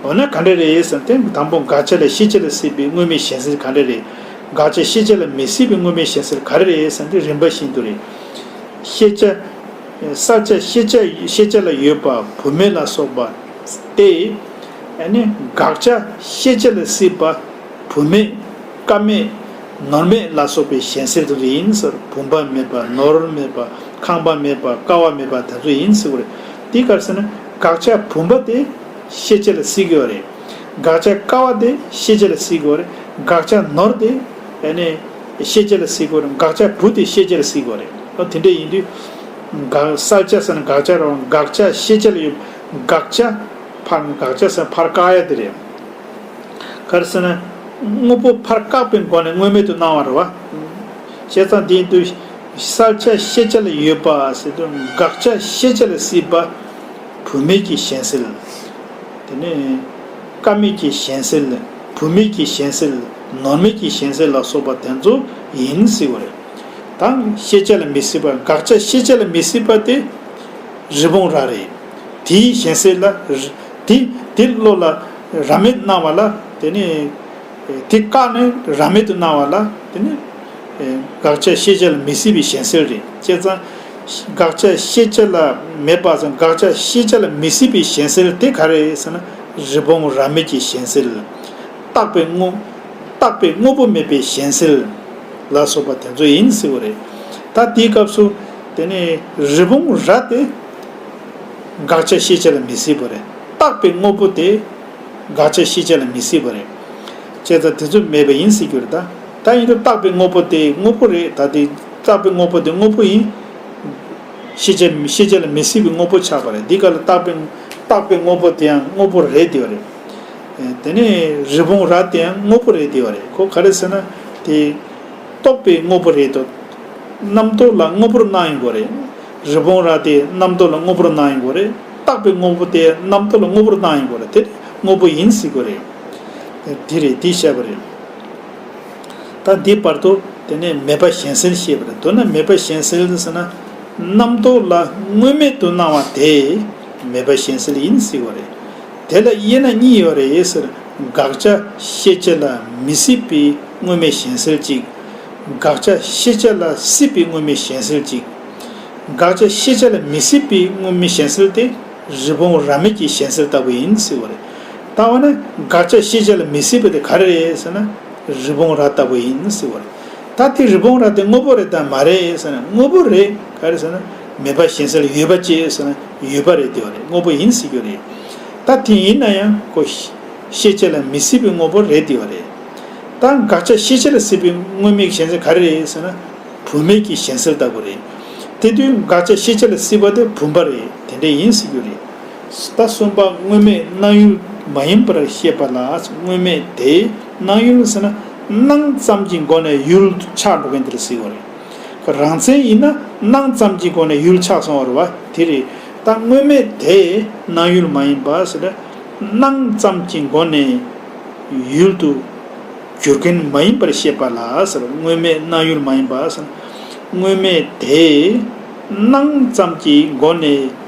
འོ་ན་ག་འདྲ་རེད་ཟེར་ན་དེ་དང་པོ་དགག་བྱ་ལ་ཤེས་བྱ་ལ་སྲིད་པའི་དངོས་མེད་གཞན་སེལ་ག་འདྲ་རེད། དགག་བྱ་ཤེས་བྱ་ལ་མི་སྲིད་པའི་དངོས་མེད་གཞན་སེལ་ག་རེ་རེད་ཟེར་ན་དེ་རིམ་པ་བཞིན་དུ་རེད། ཤེས་བྱ། གསལ་བྱ་ཤེས་བྱ་ཤེས་བྱ་ལ་ཡོད་པ་བུད་མེད་ལ་སོགས་པ་སྟེ། ཨ་ནི་དགག་བྱ་ཤེས་བྱ་ལ་སྲིད་པ་བུད་མེད། ཀ་མེད། ནོར་མེད་ལ་སོགས་པའི་གཞན་སེལ་དེ་ཚོ་ཡིན་ཟེར། བུམ་པ་མེད་པ་ནོར་མེད་པ་ཁང་པ་མེད་པ་ཀ་བ་མེད་པ་དེ་ཚོ་ཡིན་ཟེར་བ་རེད། དེ་ག་རེ་ཟེར་ན་དགག་བྱ་བུམ་པ་དེ་ཤེས་བྱ་ལ་སྲིད་ཀྱི་ཡོད་རེད། དགག་བྱ་ཀ་བ་དེ་ཤེས་བྱ་ལ་སྲིད་ཀྱི་ཡོད་རེད། དགག་བྱ་ནོར་དེ་ཨ་ནི་ཤེས་བྱ་ལ་སྲིད་ཀྱི་ཡོད་རེད། དགག་བྱ་བུ་དེ་ཤེས་བྱ་ལ་སྲིད་ཀྱི་ཡོད་རེད། ཨོ་དེ་འདྲ་ཡིན་དུས། དགག་གསལ་བྱ་ཟེར་ན་དགག་བྱ་རེད། དགག་བྱ་ཤེས་བྱ་ལ་ཡོད། དགག་བྱ་ཕར་དགག་བྱ་ཟེར་ན་ཕར་བཀག་ཡ་དེ་རེད། ག་རེ་ཟེར་ན། དངོས་པོ་ཕར་བཀག་པའི་སྒོ་ནས་དངོས་མེད་དུ་སྣང་བ་རེད་བ། བྱས་ཙང་དེ་ཡིན་དུས། གསལ་བྱ་ཤེས་བྱ་ལ་ཡོད་པ་ཟེར་དུས་དགག་བྱ་ཤེས་བྱ་ལ་སྲིད་པ། བུད་མེད་ཀྱི་གཞན་སེལ། དེ་ནས། ཀ་མེད་ཀྱི་གཞན་སེལ། བུད་མེད་ཀྱི་གཞན་སེལ། ནོར་མེད་ཀྱི་གཞན་སེལ་ལ་སོགས་པ་དེ་ཚོ་ཡིན་ཟེར་བ་རེད། དང་ཤེས་བྱ་ལ་མི་སྲིད་པ་དགག་བྱ་ཤེས་བྱ་ལ་མི་སྲིད་པ་དེ། རི་བོང་རྭ་རེད། དེའི་གཞན་སེལ་ལ། དེ་དེ་བློ་ལ་རྭ་མེད་སྣང་བ་ལ་དེ་ནས། དེ་བཀག་ནས་རྭ་མེད་དུ་སྣང་བ་ལ་དེ་ནི། དགག་བྱ་ཤེས་བྱ་ལ་མི་སྲིད་པའི་གཞན་སེལ་རེད། བྱས་ཙང་། དགག་བྱ་ཤེས་བྱ་ལ་མེད་པ་ཙམ་དགག་བྱ་ཤེས་བྱ་ལ་མི་སྲིད་པའི་གཞན་སེལ་དེ་ག་རེ་རེད་ཟེར་ན་རི་བོང་རྭ་མེད་ཀྱི་གཞན་སེལ། རྟག་པའི་དངོས། རྟག་པའི་དངོས་པོ་མེད་པའི་གཞན་སེལ་ལ་སོགས་པ་དེ་ཚོ་ཡིན་ཟེར་བ་རེད། ད་དེའི་སྐབས་སུ་དེ་ནི་རི་བོང་རྭ་དེ་དགག་བྱ་ཤེས་བྱ་ལ་མི་སྲིད་པ་རེད། རྟག་པའི་དངོས་པོ་དེ། དགག་བྱ་ཤེས་བྱ་ལ་མི་སྲིད་པ་རེད། བྱས་ཙང་དེ་ཚོ་མེད་པ་ཡིན་ཟེར་རྒྱུ་རེད་ད། ད་ཡིན་དུས་རྟག་པའི་དངོས་པོ་དེ་དངོས་པོ་རེད་ད་དེ། རྟག་པའི་དངོས་པོ་དེ་དངོས་པོ་ཡིན། ཤེས་བྱ་ཤེས་བྱ་ལ་མི་སྲིད་པའི་དངོས་པོ་ཆགས་པ་རེད། འདི་ག་ལ་རྟག་པའི་རྟག་པའི་དངོས་པོ་དེ་ཡང་དངོས་པོ་རེད་དེ་བ་རེད། དེ་ནས་རི་བོང་རྭ་དེ་ཡང་དངོས་པོ་རེད་དེ་བ་རེད། ཁོ་ག་རེ་ཟེར་ན་དེ། རྟོག་པའི་དངོས་པོ་རེད་དོ། རྣམ་རྟོག་ལ་དངོས་པོར་སྣང་ཡོང་གི་རེད། རི་བོང་རྭ་དེ་རྣམ་རྟོག་ལ་དངོས་པོར་སྣང་ཡོང་གི་རེད། རྟག་པའི་དངོས་པོ་དེ་རྣམ་རྟོག་ལ་དངོས་པོར་སྣང་ཡོང་གི་རེད། དེ་དངོས་པོ་ཡིན་ཟེར་གི་རེད། དེ་རེད་དེ་བཤད་པ་རེད། ད་འདི་བར་དུ་དེ་ནས་མེད་པ་གཞན་སེལ་བཤད་པ་རེད། མདོར་ན་མེད་པ་གཞན་སེལ་ཟེར་ན། རྣམ་རྟོག་ལ་དངོས་མེད་དུ་སྣང་བ་དེ་མེད་པ་གཞན་སེལ་ཡིན་ཟེར་བ་རེད། དེ་ལ་དབྱེ་ན་གཉིས་ཡོད་རེད་ཟེར། དགག་བྱ་ཤེས་བྱ་ལ་མི་སྲིད་པའི་དངོས་མེད་གཞན་སེལ་གཅིག་དགག་བྱ་ཤེས་བྱ་ལ་སྲིད་པའི་དངོས་མེད་གཞན་སེལ་གཅིག་དགག་བྱ་ཤེས་བྱ་ལ་མི་སྲིད་པའི་དངོས་མེད་གཞན་སེལ་དེ་རི་བོང་རྭ་མེད་ཀྱི་གཞན་སེལ་ལྟ་བུ་ཡིན་ཟེར་བ་རེད། ད་འོ་ན་དགག་བྱ་ཤེས་བྱ་ལ་མི་སྲིད་པ་དེ་ག་རེ་རེད་ཟེར་ན་རི་བོང་རྭ་ལྟ་བུ་ཡིན་ཟེར་བ་རེད། ད་དེ་རི་བོང་རྭ་དེ་དངོས་པོ་རེད་དམ་མ་རེད་ཟེར་ན་དངོས་པོ་རེད། ག་རེ་ཟེར་ན་ མེད་པ་གཞན་སེལ་ཡོད་པ་ཅེས་ཟེར་ན་ཡོད་པ་རེད་དེ་བ་རེད། དངོས་པོ་ཡིན་ཟེར་རྒྱུ་རེད། ད་དེ་ཡིན་ན་ཡང་ཁོ་ཤེས་བྱ་ལ་མི་སྲིད་པའི་དངོས་པོ་རེད་དེ་བ་རེད། ད་དགག་བྱ་ཤེས་བྱ་ལ་སྲིད་པའི་དངོས་མེད་གཞན་སེལ་ག་རེ་རེད་ཟེར་ན། བུམ་མེད་ཀྱི་གཞན་སེལ་ལྟ་བུ་རེད། དེ་དུས་དགག་བྱ་ཤེས་བྱ་ལ་སྲིད་པ་དེ་བུམ་པ་རེད། དེ་འདྲ་ཡིན་ཟེར་རྒྱུ་རེད། ད་གསུམ་པ་དངོས་མེད་སྣང་ཡུལ་མ་ཡིན་པར་ཤེས་པ་ལ། དངོས་མེད་དེ་སྣང་ཡུལ་ཟེར་ན་སྣང་ཙམ་གྱི་སྒོ་ནས་ཡུལ་དུ་ཆགས་འགྲོ་མཁན་དེ་ལ་ཟེར་བ་རེད། རང་མཚན་ཡིན་ན་སྣང་ཙམ་གྱི་སྒོ་ནས་ཡུལ་ཆགས་སོང་བ་རེད་བ། དེ་རེད། ད་དངོས་མེད་དེ་སྣང་ཡུལ་མ་ཡིན་པ་ཟེར་ན་སྣང་ཙམ་གྱི་སྒོ་ནས་ཡུལ་དུ་གྱུར་མཁན་མ་ཡིན་པར་ཤེས་པ་ལ་ཟེར། དངོས་མེད་སྣང་ཡུལ་མ་ཡིན་པ་ཟེར། དངོས་མེད་དེ་སྣང་ཙམ་གྱི་སྒོ་ནས་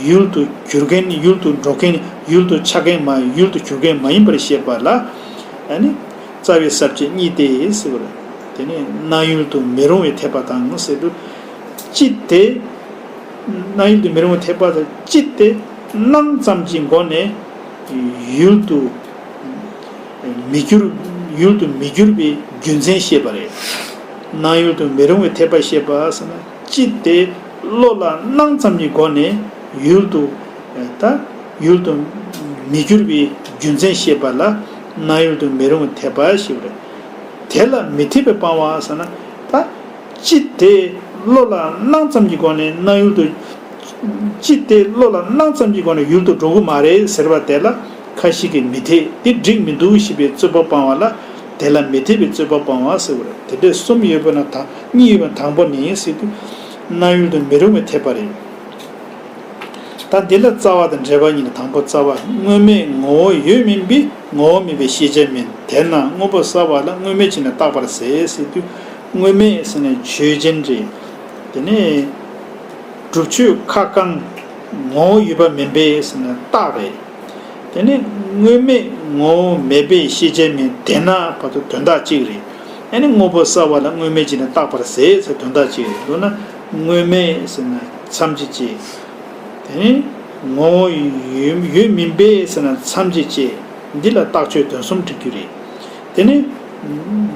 ཡུལ་དུ་གྱུར་མཁན། ཡུལ་དུ་འགྲོ་མཁན། ཡུལ་དུ་ཆགས་མཁན་མ། ཡུལ་དུ་གྱུར་མཁན་མ་ཡིན་པར་ཤེས་པ་ལ། ཨ་ནི་རྩ་བའི་ས་བཅད་གཉིས་ཏེ་ཟེར་བ་རེད། དེ་ནས་སྣང་ཡུལ་དུ་མི་རུང་བའི་འཐད་པ་དང་ཟེར་དུས། ཅི་སྟེ་སྣང་ཡུལ་དུ་མི་རུང་བའི་འཐད་པ་དང་། ཅི་སྟེ་སྣང་ཙམ་གྱི་སྒོ་ནས་ཡུལ་དུ་མི་འགྱུར། ཡུལ་དུ་མི་འགྱུར་བའི་རྒྱུ་མཚན་བཤད་པ་རེད། སྣང་ཡུལ་དུ་མི་རུང་བའི་འཐད་པ་བཤད་པ་ཟེར་ན། ཅི་སྟེ་བློ་ལ་སྣང་ཙམ་གྱི་སྒོ་ནས་ཡུལ་དུ། ད་ཡུལ་དུ་མི་འགྱུར་བའི་རྒྱུ་མཚན་བཤད་པ་ལ་སྣང་ཡུལ་དུ་མི་རུང་བའི་འཐད་པ་ཞེས་པ་རེད། དེ་ལ་མི་འཐད་པའི་སྤང་བ་ཟེར་ན། ད་ཅི་སྟེ་བློ་ལ་སྣང་ཙམ་གྱི་སྒོ་ནས་སྣང་ཡུལ་དུ། ཅི་སྟེ་བློ་ལ་སྣང་ཙམ་གྱི་སྒོ་ནས་ཡུལ་དུ་འགྲོ་གི་མ་རེད་ཟེར་བ་དེ་ལ་ཁ་ཅིག་གིས་མི་འཐད། དེ་འགྲིག་མི་འདུག་ཞེས་པའི་རྩོད་པ་སྤང་བ་ལ་དེ་ལ་མི་འཐད་པའི་རྩོད་པ་སྤང་བ་ཟེར་བ་རེད། དེ་འདྲའི་གསུམ་ཡོད་པ་ན། ད་གཉིས་ཡོད་པ་ན་དང་པོ་ནི་ཟེར་དུས་སྣང་ཡུལ་དུ་མི་རུང་བའི་འཐད་པ་རེད། ད་འདི་ལ་རྩ་བ་དང་འགྲེལ་པ་གཉིས་ལ། དང་པོ་རྩ་བ། དངོས་མེད་ངོ་བོ་ཡོད་མིན་པས་ངོ་བོ་མེད་པའི་ཤེས་བྱ་མིན། དེས་ན་དངོས་པོ་གསལ་བ་ལ་དངོས་མེད་ཅིག་ནི་བཏགས་པར་ཟད་ཟེར་དུས། དངོས་མེད་ཟེར་ན་ཆོས་ཅན་རེད། དེ་ནས་སྒྲུབ་ཆོས་ཁ་བསྐང་ངོ་བོ་ཡོད་པ་མིན་པས་ཟེར་ན་རྟགས་རེད། དེ་ནས་དངོས་མེད་ངོ་བོ་མེད་པའི་ཤེས་བྱ་མིན། དེས་ན་བར་དུ་དོན་དག་གཅིག་རེད། ཨ་ནི་དངོས་པོ་གསལ་བ་ལ་དངོས་མེད་ཅིག་ནི་བཏགས་པར་ཟད་ཟེར་དོན་དག་གཅིག་རེད། མདོར་ན་དངོས་མེད་ཟེར་ན་མཚམས་ཀྱི་ཅིག་དེ་ནི་ངོ་བོ་ཡོད་ཡོད་མིན་པས་ཟེར་ན་མཚམས་ཀྱི་ཅིག་འདི་ལ་རྟགས་ཆོས་དོན་གསུམ་འགྲིག་རྒྱུ་རེད། དེ་ནི་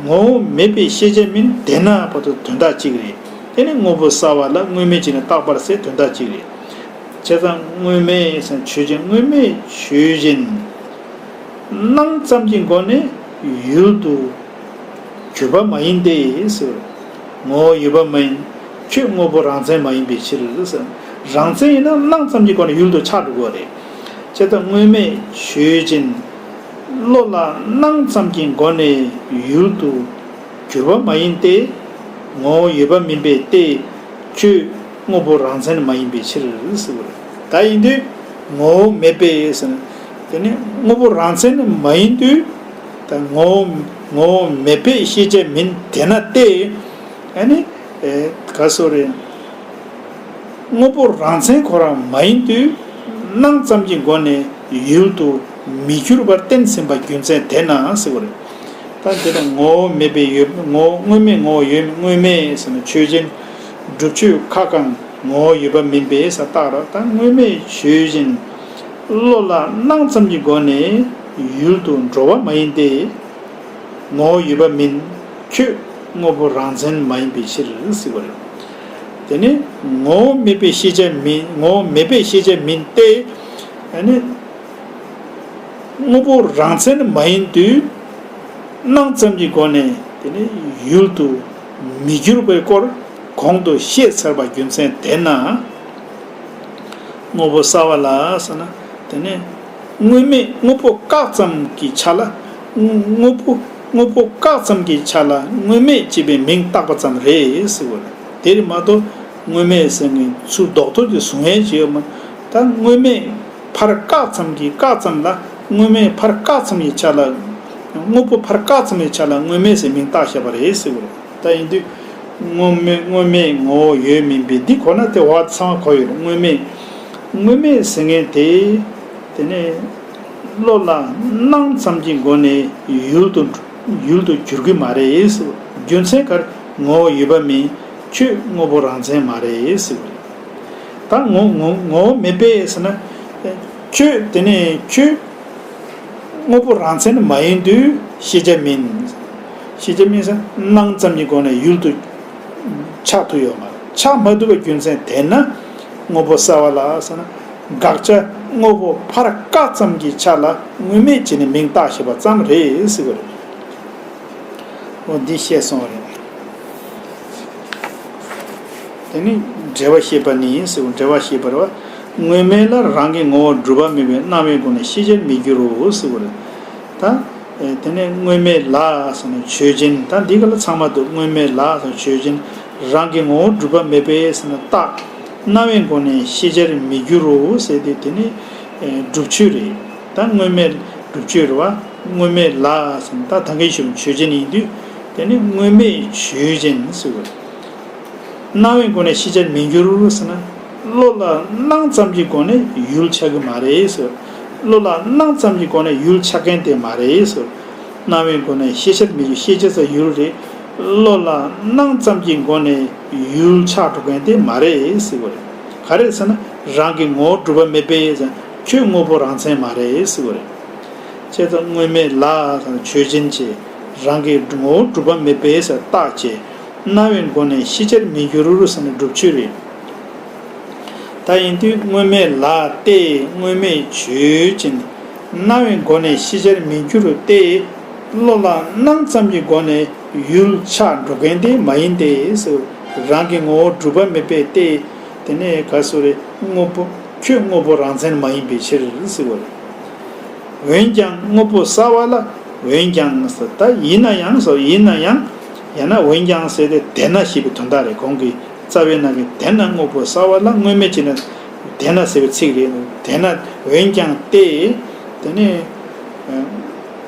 ངོ་བོ་མེད་པའི་ཤེས་བྱ་མིན། དེས་ན་བར་དུ་དོན་དག་གཅིག་རེད། དེ་ནི་དངོས་པོ་གསལ་བ་ལ་དངོས་མེད་ཅིག་ནི་བཏགས་པར་ཟད་དོན་དག་གཅིག་རེད། བྱས་ཙང་དངོས་མེད་ཟེར་ན་ཆོས་ཅན། དངོས་མེད་ཆོས་ཅན། སྣང་ཙམ་གྱི་སྒོ་ནས་ཡུལ་དུ་གྱུར་པ་མ་ཡིན་ཏེ་ཟེར། ངོ་བོ་ཡོད་པ་མ་ཡིན། ཁྱོད་དངོས་པོ་རང་མཚན་མ་ཡིན་པའི་ཕྱིར་ཟེར། རང་མཚན་ཡིན་ན་སྣང་ཙམ་གྱི་སྒོ་ནས་ཡུལ་དུ་ཆགས་འགྲོ་དགོས་པ་རེད། བྱས་ཙང་དངོས་མེད་ཆོས་ཅན། བློ་ལ་སྣང་ཙམ་གྱི་སྒོ་ནས་ཡུལ་དུ་གྱུར་པ་མ་ཡིན་ཏེ། ངོ་བོ་ཡོད་པ་མིན་པས་ཏེ། ཁྱོད་དངོས་པོ་རང་མཚན་མ་ཡིན་པའི་ཕྱིར་ཟེར་བ་རེད། ད་ཡིན་དུས་ངོ་བོ་མེད་པས་ཟེར་ན། དེ་ནི་དངོས་པོ་རང་མཚན་མ་ཡིན་དུས། ད་ངོ་བོ་ངོ་བོ་མེད་པའི་ཤེས་བྱ་མིན། དེས་ན་ཏེ། ཨ་ནི་ཨེ་ག་སོ་རེད། དངོས་པོ་རང་མཚན་ཁོ་རང་མ་ཡིན་དུས། སྣང་ཙམ་གྱི་སྒོ་ནས་ཡུལ་དུ་མི་འགྱུར་བར་བསྟན་ཟིན་པ་རྒྱུ་མཚན་དེས་ན་ཟེར་བ་རེད། ད་འདི་ལ་ངོ་བོ་མེད་པའི་ཡོད། ངོ་བོ་དངོས་མེད་ངོ་བོ་ཡོད། དངོས་མེད་ཟེར་ན་ཆོས་ཅན། སྒྲུབ་ཆོས་ཁ་བསྐང་ངོ་བོ་ཡོད་པ་མིན་པས་ཟེར་བཏགས་རོགས། ད་དངོས་མེད་ཆོས་ཅན། བློ་ལ་སྣང་ཙམ་གྱི་སྒོ་ནས་ཡུལ་དུ་འགྲོ་བ་མ་ཡིན་ཏེ། ངོ་བོ་ཡོད་པ་མིན། ཁྱོད་དངོས་པོ་རང་མཚན་མ་ཡིན་པའི་ཕྱིར་ཟེར་བ་རེད། དེ་ནི་ངོ་བོ་མེད་པའི་ཤེས་བྱ་མིན། ངོ་བོ་མེད་པའི་ཤེས་བྱ་མིན་ཏེ། ཨ་ནི་དངོས་པོ་རང་མཚན་མ་ཡིན་དུས། སྣང་ཙམ་གྱི་སྒོ་ནས་དེ་ནི་ཡུལ་དུ་མི་འགྱུར་བའི་སྐོར་གོང་དུ་བཤད་ཚར་བ་རྒྱུ་མཚན་དེས་ན། དངོས་པོ་གསལ་བ་ལ་ཟེར་ན། དེ་ནས་དངོས་མེད་དངོས་པོ་བཀག་ཙམ་གྱི་ཆ་ལ། དངོས་པོ་དངོས་པོ་བཀག་ཙམ་གྱི་ཆ་ལ་དངོས་མེད་ཅེས་པའི་མིང་བཏགས་པ་ཙམ་རེད་ཟེར་བ་རེད། དེ་རེད་མ་གཏོགས་དངོས་མེད་ཟེར་མཁན་ཚུར་ལྡོག་ཐབས་ཀྱི་གཟུང་ཡས་ཅིག་ཡོད་མ། ད་དངོས་མེད་ཕར་བཀག་ཙམ་གྱི་བཀག་ཙམ་ལ། དངོས་མེད་ཕར་བཀག་ཙམ་གྱི་ཆ་ལ། དངོས་པོ་ཕར་བཀག་ཙམ་གྱི་ཆ་ལ་དངོས་མེད་ཟེར་མིང་བཏགས་བཞག་པ་རེད་ཟེར་བ་རེད། ད་ཡིན་དུས། དངོས་མེད་དངོས་མེད་ངོ་བོ་ཡོད་མིན་པས། འདི་གོ་ན་དེ་བ་ཚང་མ་གོ་ཡོད་རེད། དངོས་མེད། དངོས་མེད་ཟེར་མཁན་དེ། དེ་ནས་བློ་ལ་སྣང་ཙམ་གྱི་སྒོ་ནས་ཡུལ་དུ་ཡུལ་དུ་འགྱུར་གྱི་མ་རེད་ཟེར་བ། རྒྱུ་མཚན་ག་རེ། ངོ་བོ་ཡོད་པ་མིན། ཁྱོད་དངོས་པོ་རང་མཚན་མ་རེད་ཟེར་བ་རེད། ད་ངོ་ངོ་ངོ་བོ་མེད་པས་ཟེར་ན། ཁྱོད་དེ་ནས་ཁྱོད། དངོས་པོ་རང་མཚན་མ་ཡིན་དུས་ཤེས་བྱ་མིན། ཤེས་བྱ་མིན་ཟེར་སྣང་ཙམ་གྱི་སྒོ་ནས་ཡུལ་དུ་ཆགས་ཐུབ་ཡོད་མ་རེད། ཆགས་མ་ཐུབ་པའི་རྒྱུ་མཚན་དེས་ན། དངོས་པོ་གསལ་བ་ལ་ཟེར་ན། དགག་བྱ་དངོས་པོ་ཕར་བཀག་ཙམ་གྱི་ཆ་ལ་དངོས་མེད་ཅེས་ནས་མིང་བཏགས་བཞག་པ་ཙམ་རེད་ཟེར་བ་རེད། འོ་འདི་བཤད་སོང་བ་རེད། དེ་ནི་འབྲེལ་བ་བཤད་པ་ནི་ཟེར་བ་འབྲེལ་བ་བཤད་པ་རེད་བ། དངོས་མེད་ལ་རང་གི་ངོ་བོ་གྲུབ་པ་མེད་པའི་སྣང་བའི་སྒོ་ནས་ཤེས་བྱར་མི་འགྱུར་རོ་ཟེར་བ་རེད། ད། དེ་ནས་དངོས་མེད་ལ་ཟེར་ན་ཆོས་ཅན། ད་འདི་ག་ལ་ཚང་མ་འདུག་དངོས་མེད་ལ་ཟེར་ན་ཆོས་ཅན། རང་གི་ངོ་བོ་གྲུབ་པ་མེད་པས་ཟེར་ན་རྟགས། སྣང་བའི་སྒོ་ནས་ཤེས་བྱར་མི་འགྱུར་རོ་ཟེར་ཏེ་དེ་ནི་སྒྲུབ་ཆོས་རེད། ད་དངོས་མེད་སྒྲུབ་ཆོས་རེད་བ། དངོས་མེད་ལ་ཟེར་ན་ད་ད་གིན་ཞུས་པའི་ཆོས་ཅན་ཡིན་དུས། དེ་ནི་དངོས་མེད་ཆོས་ཅན་ཟེར་བ་རེད། སྣང་བའི་སྒོ་ནས་ཤེས་བྱར་མི་འགྱུར་ཟེར་ན། བློ་ལ་སྣང་ཙམ་གྱི་སྒོ་ནས་ཡུལ་ཆགས་ཀྱི་མ་རེད་ཟེར། བློ་ལ་སྣང་ཙམ་གྱི་སྒོ་ནས་ཡུལ་ཆགས་མཁན་དེ་མ་རེད་ཟེར། སྣང་བའི་སྒོ་ནས་ཤེས་བྱར་མི་འགྱུར། ཤེས་བྱ་ཟེར་ཡུལ་རེད། བློ་ལ་སྣང་ཙམ་གྱི་སྒོ་ནས་ཡུལ་ཆགས་འགྲོ་མཁན་དེ་མ་རེད་ཟེར་བ་རེད། ག་རེ་ཟེར་ན་རང་གི་ངོ་བོ་གྲུབ་པ་མེད་པས་ཟེར་ཁྱོད་དངོས་པོ་རང་མཚན་མ་རེད་ཟེར་བ་རེད། བྱས་ཙང་དངོས་མེད་ལ་ཟེར་ཆོས་ཅན་བྱས། རང་གི་ངོ་བོ་གྲུབ་པ་མེད་པས་ཟེར་རྟགས་བྱས། སྣང་བའི་སྒོ་ནས་ཤེས་བྱར་མི་འགྱུར་ཟེར་ན་སྒྲུབ་ཆོས་རེད། ད་ཡིན་དུས་དངོས་མེད་ལ་སྟེ་དངོས་མེད་ཆོས་ཅན། སྣང་བའི་སྒོ་ནས་ཤེས་བྱར་མི་འགྱུར་ཏེ། བློ་ལ་སྣང་ཙམ་གྱི་སྒོ་ནས་ཡུལ་ཆགས་འགྲོ་མཁན་དེ་མ་ཡིན་ཏེ་ཟེར། རང་གི་ངོ་བོ་གྲུབ་པ་མེད་པས་ཏེ། དེ་ནས་ག་སོ་རེ་དངོས་པོ་ཁྱོད་དངོས་པོ་རང་མཚན་མ་ཡིན་པའི་ཕྱིར་ཟེར་བ་རེད། འོན་ཀྱང་དངོས་པོ་གསལ་བ་ལ། འོན་ཀྱང་ཟེར་ད་ཡིན་ན་ཡང་ཟེར་ཡིན་ན་ཡང་། ཡང་ན་འོན་ཀྱང་ཟེར་ཏེ་དེས་ན་ཞེས་པའི་དོན་དག་རེད། གོང་གི་རྩ་བའི་ནང་གི་དེས་ན་དངོས་པོ་གསལ་བ་ལ་དངོས་མེད་ཅེས་ན་དེས་ན་ཟེར་བའི་ཚིག་རེད། དེས་ན་འོན་ཀྱང་སྟེ། དེ་ནས་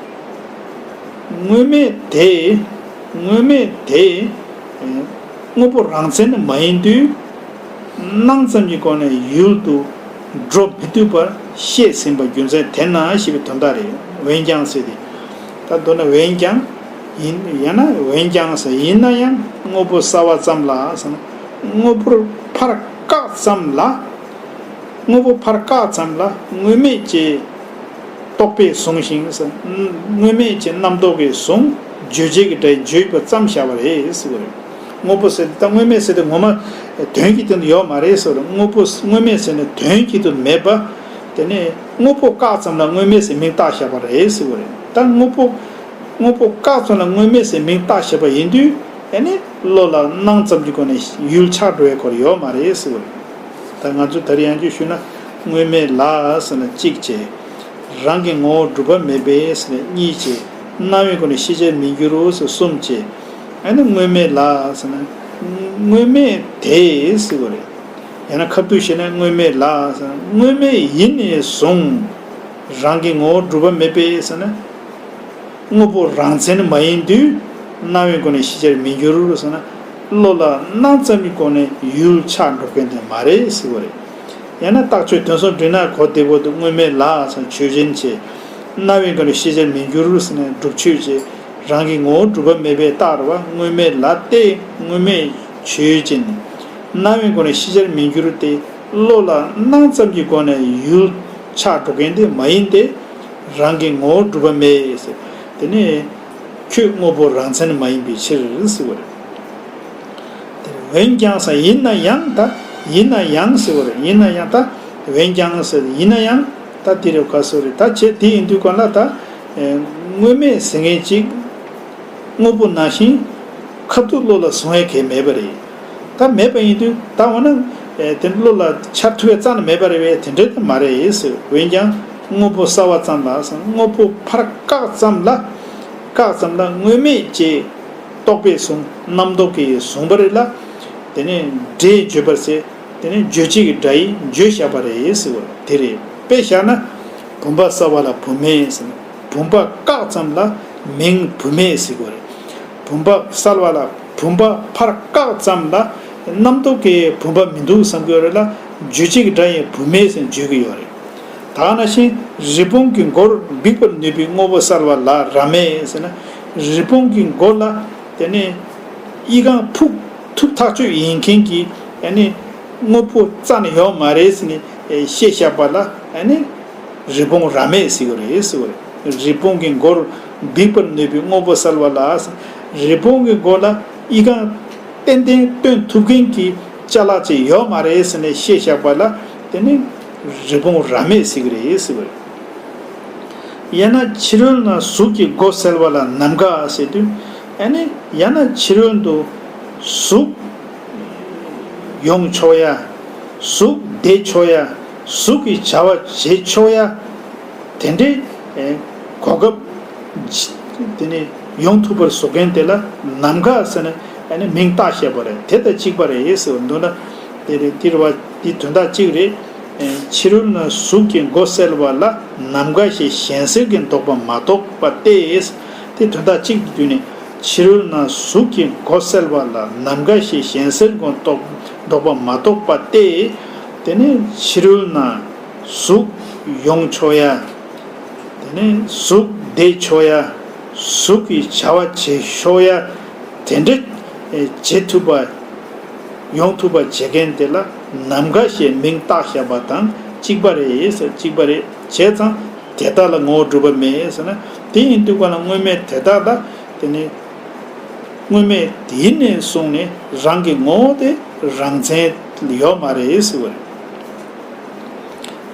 དངོས་མེད་དེ། དངོས་མེད་དེ། དངོས་པོ་རང་མཚན་ནི་མ་ཡིན་དུས། སྣང་ཙམ་གྱི་སྒོ་ནས་ཡུལ་དུ་འགྲོ་མི་ཐུབ་པར་བཤད་ཟིན་པ་རྒྱུ་མཚན་དེས་ན་ཞེས་པའི་དོན་དག་རེད། འོན་ཀྱང་ཟེར་ཏེ། ད་མདོར་ན་འོན་ཀྱང་། ཡིན་ཡང་ན་འོན་ཀྱང་ཟེར་ཡིན་ན་ཡང་དངོས་པོ་གསལ་བ་ཙམ་ལ་ཟེར་ན། དངོས་པོར་ཕར་བཀག་ཙམ་ལ། དངོས་པོ་ཕར་བཀག་ཙམ་ལ་དངོས་མེད་ཅེས་རྟོག་པས་བཟུང་ཞིང་ཟེར། དངོས་མེད་ཅེས་རྣམ་རྟོག་གིས་བཟུང་། རྗོད་བྱེད་ཀྱི་སྒྲས་བརྗོད་པ་ཙམ་བཞག་པ་རེད་ཟེར་བ་རེད། དངོས་པོ་ཟེར་ད་དངོས་མེད་ཟེར་དུས་ངོ་མ་དོན་གྱི་སྟེང་དུ་ཡོད་མ་རེད་ཟེར་བ་རེད། དངོས་པོ་དངོས་མེད་ཟེར་ནས་དོན་གྱི་སྟེང་དུ་མེད་པ། དེ་ནས་དངོས་པོ་བཀག་ཙམ་ལ་དངོས་མེད་ཟེར་མིང་བཏགས་བཞག་པ་རེད་ཟེར་བ་རེད། ད་དངོས་པོ། དངོས་པོ་བཀག་ཙམ་ལ་དངོས་མེད་ཟེར་མིང་བཏགས་བཞག་པ་ཡིན་དུས། ཨེ་ནི་བློ་ལ་སྣང་ཙམ་གྱི་སྒོ་ནས་ཡུལ་ཆགས་འགྲོ་བའི་སྐོར་ཡོད་མ་རེད་ཟེར་བ་རེད། ད་ང་ཚོ་ད་རེས་ཡང་བསྐྱར་ཞུས་ན། དངོས་མེད་ལ་ཟེར་ན་གཅིག་བྱས། རང་གི་ངོ་བོ་གྲུབ་པ་མེད་པས་ཟེར་ན་གཉིས་བྱས། སྣང་བའི་སྒོ་ནས་ཤེས་བྱར་མི་འགྱུར་རོ་ཟེར་གསུམ་བྱས། ཨ་ནི་དངོས་མེད་ལ་ཟེར་ན། དངོས་མེད་དེ་ཟེར་བ་རེད། ཡང་ན་ཁ་ཐུག་བཤད་ན་དངོས་མེད་ལ་ཟེར་ན་དངོས་མེད་ཡིན་ནས་བཟུང་། རང་གི་ངོ་བོ་གྲུབ་པ་མེད་པས་ཟེར་ན། དངོས་པོ་རང་མཚན་མ་ཡིན་དུས། སྣང་བའི་སྒོ་ནས་ཤེས་བྱར་མི་འགྱུར་ཟེར་ན། བློ་ལ་སྣང་ཙམ་གྱི་སྒོ་ནས་ཡུལ་ཆགས་འགྲོ་མཁན་དེ་མ་རེད་ཟེར་བ་རེད། ཡང་ན་རྟགས་ཆོས་དོན་གསུམ་བསྒྲིལ་ན་གོ་བདེ་པོ་འདུག་དངོས་མེད་ལ་ཟེར་ཆོས་ཅན་བྱས། སྣང་བའི་སྒོ་ནས་ཤེས་བྱར་མི་འགྱུར་ཟེར་ནས་སྒྲུབ་ཆོས་བྱས། རང་གི་ངོ་བོ་གྲུབ་པ་མེད་པའི་རྟགས་རེད་བ། དངོས་མེད་ལ་སྟེ་དངོས་མེད་ཆོས་ཅན། སྣང་བའི་སྒོ་ནས་ཤེས་བྱར་མི་འགྱུར་ཏེ། བློ་ལ་སྣང་ཙམ་གྱི་སྒོ་ནས་ཡུལ་ཆགས་འགྲོ་མཁན་དེ་མ་ཡིན་ཏེ། རང་གི་ངོ་བོ་གྲུབ་པ་མེད་ཟེར། དེ་ནས་ཁྱོད་དངོས་པོ་རང་མཚན་མ་ཡིན་པའི་ཕྱིར་ཟེར་བ་རེད། དེ་འོན་ཀྱང་ཟེར་ཡིན་ན་ཡང་ད། ཡིན་ན་ཡང་ཟེར་བ་རེད། ཡིན་ན་ཡང་ད། འོན་ཀྱང་ཟེར་ཡིན་ན་ཡང་ད་དེ་རེད་ག་སོ་རེད། ད་བྱས་དེ་ཡིན་དུས་གང་ལ་ད། དངོས་མེད་ཟེར་མཁན་ཅིག་དངོས་པོ་ནང་བཞིན་ཁ་ཐུག་བློ་ལ་བཟུང་ཡས་གལ་མེད་པ་རེད། ད་མེད་པ་ཡིན་དུས་ད་འོ་ན། ཨེ་དེ་བློ་ལ་འཆར་ཐུབ་པའི་རྩ་ནས་མེད་པ་རེད་བས། དེ་འདྲ་ད་མ་རེད་ཟེར། འོན་ཀྱང་དངོས་པོ་གསལ་བ་ཙམ་ལ་ཟེར། དངོས་པོ་ཕར་བཀག་ཙམ་ལ། བཀག་ཙམ་ལ་དངོས་མེད་ཅེས་རྟོག་པས་བཟུང་། རྣམ་རྟོག་གིས་བཟུང་བ་རེད་ལ། དེ་ནས་སྒྲས་བརྗོད་པར་ཟེར། དེ་ནས་རྗོད་བྱེད་ཀྱི་སྒྲ་ཡིས་བརྗོད་བཞག་པ་རེད་ཟེར་བ་དེ་རེད། དཔེ་བཞག་ན། བུམ་པ་གསལ་བ་ལ་བུ་མེད་ཟེར། བུམ་པ་བཀག་ཙམ་ལ་མིང་བུ་མེད་ཟེར་གྱི་ཡོད་རེད། བུམ་པ་གསལ་བ་ལ་བུམ་པ་ཕར་བཀག་ཙམ་ལ་རྣམ་རྟོག་གིས་བུམ་པ་མི་འདུག་བསམ་གྱི་ཡོད་རེད་ལ། རྗོད་བྱེད་ཀྱི་སྒྲ་ཡིས་བུ་མེད་ཟེར་བརྗོད་ཀྱི་ཡོད་རེད། ད་ག་ནང་བཞིན་རི་བོང་གི་མགོར་འབིགས་པར་ནུས་པའི་དངོས་པོ་གསལ་བ་ལ་ར་མེད་ཟེར་ན། རི་བོང་གི་མགོ་ལ་དེ་ནས་ཨི་ཁུང་ཕུག་ཐུབ་ཐག་ཆོད་ཡིན་མཁན་གྱི་ཨ་ནི་དངོས་པོ་རྩ་ནས་ཡོད་མ་རེད་ཟེར་ནས་བཤད་བཞག་པ་ལ་ཨ་ནི། རི་བོང་ར་མེད་ཟེར་གྱི་རེད་ཟེར་བ་རེད། རི་བོང་གི་མགོར་འབིགས་པར་ནུས་པའི་དངོས་པོ་གསལ་བ་ལ། རི་བོང་གི་མགོ་ལ་ཨི་ཁུང་ཏན་ཏན་སྟོན་ཐུབ་མཁན་གྱི་ ཅ་ལག་ཅིག་ཡོད་མ་རེད་ཟེར་ནས་བཤད་བཞག་པ་ལ་དེ་ནི་རི་བོང་རྭ་མེད་ཟེར་གི་རེད་ཟེར་བ་རེད། ཡང་ན་ཕྱི་རོལ་ན་གཟུགས་ཀྱི་མགོ་སེལ་བ་ལ་ནམ་མཁའ་ཟེར་དུས། ཨ་ནི་ཡང་ན་ཕྱི་རོལ་དུ་གཟུགས་ཡོང་ཆོག་ཡ། གཟུགས་བསྡད་ཆོག་ཡ། གཟུགས་ཀྱི་བྱ་བ་བྱེད་ཆོག་ཡ། དེ་འདྲའི་གོ་སྐབས་དེ་ནི་ཡོང་ཐུབ་པར་བཟོ་མཁན་དེ་ལ་ནམ་མཁའ་ཟེར་ནས་ཨ་ནི་མིང་བཏགས་བཞག་པ་རེད། དེ་དང་གཅིག་པ་རེད་ཟེར་བ་འདུག་ན། དེ་རེད། དེ་རེད་བ། དེ་དོན་དག་གཅིག་རེད། ཕྱི་རོལ་ན་གཟུགས་ཀྱི་མགོ་སེལ་བ་ལ་ནམ་མཁའ་ཞེས་གཞན་སེལ་གྱི་འདོགས་པ་མ་གཏོགས་པ་སྟེ། དེ་དོན་དག་གཅིག་གི་དུས་ནས་ཕྱི་རོལ་ན་གཟུགས་ཀྱི་མགོ་སེལ་བ་ལ་ནམ་མཁའ་ཞེས་གཞན་སེལ་གྱི་འདོགས་འདོགས་པ་མ་གཏོགས་པ་སྟེ། དེ་ནས་ཕྱི་རོལ་ན་གཟུགས་ཡོང་ཆོག་ཡ། དེ་ནས་གཟུགས་བསྡད་ཆོག་ཡ། གཟུགས་ཀྱི་བྱ་བ་བྱེད་ཆོག་ཡ། དེ་འདྲ་བྱེད་ཐུབ་པ། ཡོང་ཐུབ་པ་བྱེད་མཁན་དེ་ལ་ནམ་མཁའ་ཞེས་མིང་བཏགས་བཞག་པ་དང་གཅིག་པ་རེད་ཟེར། གཅིག་པ་རེད། བྱས་ཙང་དེ་དག་ལ་ངོ་བོ་གྲུབ་པ་མེད་ཟེར་ན། དེ་ཡིན་དུས་ག་ལ་དངོས་མེད་དེ་དག་ལ་དེ་ནི་དངོས་མེད་དེ་ནས་བཟུང་ནས་རང་གི་ངོ་བོ་དེ་རང་མཚན་ཡོད་མ་རེད་ཟེར་བ་རེད།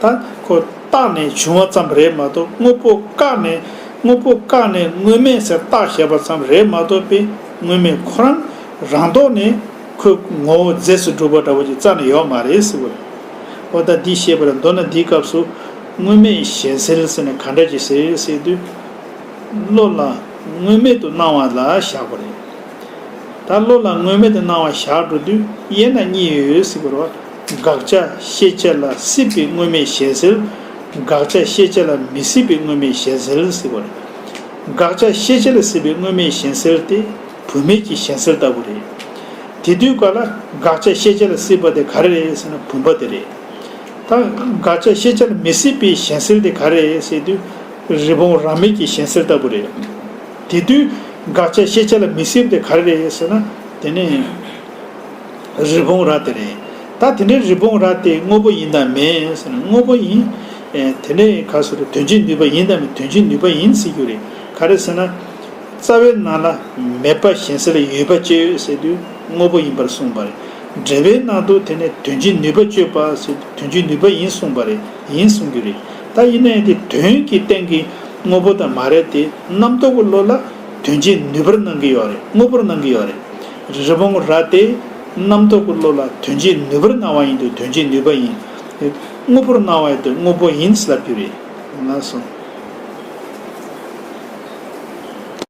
ད་ཁོ་བཏགས་ནས་བྱུང་བ་ཙམ་རེད་མ་གཏོགས། དངོས་པོ་བཀག་ནས་དངོས་པོ་བཀག་ནས་དངོས་མེད་ཟེར་བཏགས་བཞག་པ་ཙམ་རེད་མ་གཏོགས་པའི་དངོས་མེད་ཁོ་རང་རང་ལྡོག་ནས་ཁོའི་ངོ་བོ་རྫས་སུ་གྲུབ་པ་འདྲ་བོ་ཅིག་རྩ་ནས་ཡོད་མ་རེད་ཟེར་བ་རེད། འོ་ད་འདི་བཤད་པ་རེད། མདོར་ན་འདིའི་སྐབས་སུ་དངོས་མེད་གཞན་སེལ་ཟེར་ནས་ག་འདྲ་ཅིག་ཟེར་ཟེར་དུས། བློ་ལ་དངོས་མེད་དུ་སྣང་བ་ལ་བཞག་པ་རེད། ད་བློ་ལ་དངོས་མེད་དུ་སྣང་བ་བཞག་འགྲོ་དུས་དབྱེ་ན་གཉིས་ཡོད་ཟེར་གི་རེད་བ། དགག་བྱ་ཤེས་བྱ་ལ་སྲིད་པའི་དངོས་མེད་གཞན་སེལ། དགག་བྱ་ཤེས་བྱ་ལ་མི་སྲིད་པའི་དངོས་མེད་གཞན་སེལ་ཟེར་གི་རེད། དགག་བྱ་ཤེས་བྱ་ལ་སྲིད་པའི་དངོས་མེད་གཞན་སེལ་དེ་བུད་མེད་ཀྱི་གཞན་སེལ་ལྟ་བུ་རེད། དེ་དུས་ག་ལ་དགག་བྱ་ཤེས་བྱ་ལ་སྲིད་པ་དེ་ག་རེ་རེད་ཟེར་ན་བུམ་པ་དེ་རེད། ད་དགག་བྱ་ཤེས་བྱ་ལ་མི་སྲིད་པའི་གཞན་སེལ་དེ་ག་རེ་རེད་ཟེར་དུས། རི་བོང་རྭ་མེད་ཀྱི་གཞན་སེལ་ལྟ་བུ་རེད། དེ་དུས་དགག་བྱ་ཤེས་བྱ་ལ་མི་སྲིད་པ་དེ་ག་རེ་རེད་ཟེར་ན། དེ་ནི་རི་བོང་རྭ་དེ་རེད། ད་དེ་འདྲའི་རི་བོང་རྭ་དེ་དངོས་པོ་ཡིན་དམ་མིན་ཟེར་ན། དངོས་པོ་ཡིན། ཨེ། དེ་འདྲའི་ག་ཟེར། དོན་བྱེད་ནུས་པ་ཡིན་དམ་མིན། དོན་བྱེད་ནུས་པ་ཡིན་ཟེར་རྒྱུ་རེད། ག་རེ་ཟེར་ན། རྩ་བའི་ནང་ལ་མེད་པ་གཞན་སེལ་ལ་ཡོད་པ་སྤྱོད་ཟེར་དུས་དངོས་པོ་ཡིན་པར་གསུངས་པ་རེད། འབྲེལ་བའི་ནང་དུ་དེ་ནས་དོན་བྱེད་ནུས་པ་སྤྱོད་པ་ཟེར་དུས་དོན་བྱེད་ནུས་པ་ཡིན་གསུངས་པ་རེད། ཡིན་གསུང་རྒྱུ་རེད། ད་ཡིན་ན་ཡང་དེ་དོན་གྱི་སྟེང་གི་དངོས་པོ་དང་མ་རེད་དེ། རྣམ་རྟོག་གི་བློ་ལ་དོན་བྱེད་ནུས་པར་སྣང་གི་ཡོད་རེད། དངོས་པོར་སྣང་གི་ཡོད་རེད། རི་བོང་རྭ་དེ་རྣམ་རྟོག་གི་བློ་ལ་དོན་བྱེད་ནུས་པར་སྣང་བ་ཡིན་དུས་དོན་བྱེད་ནུས་པ་ཡིན། དངོས་པོར་སྣང་བ་ཡིན་དུས་དངོས་པོ་ཡིན་ལབ་རྒྱུ་རེད། ལགས་སོ།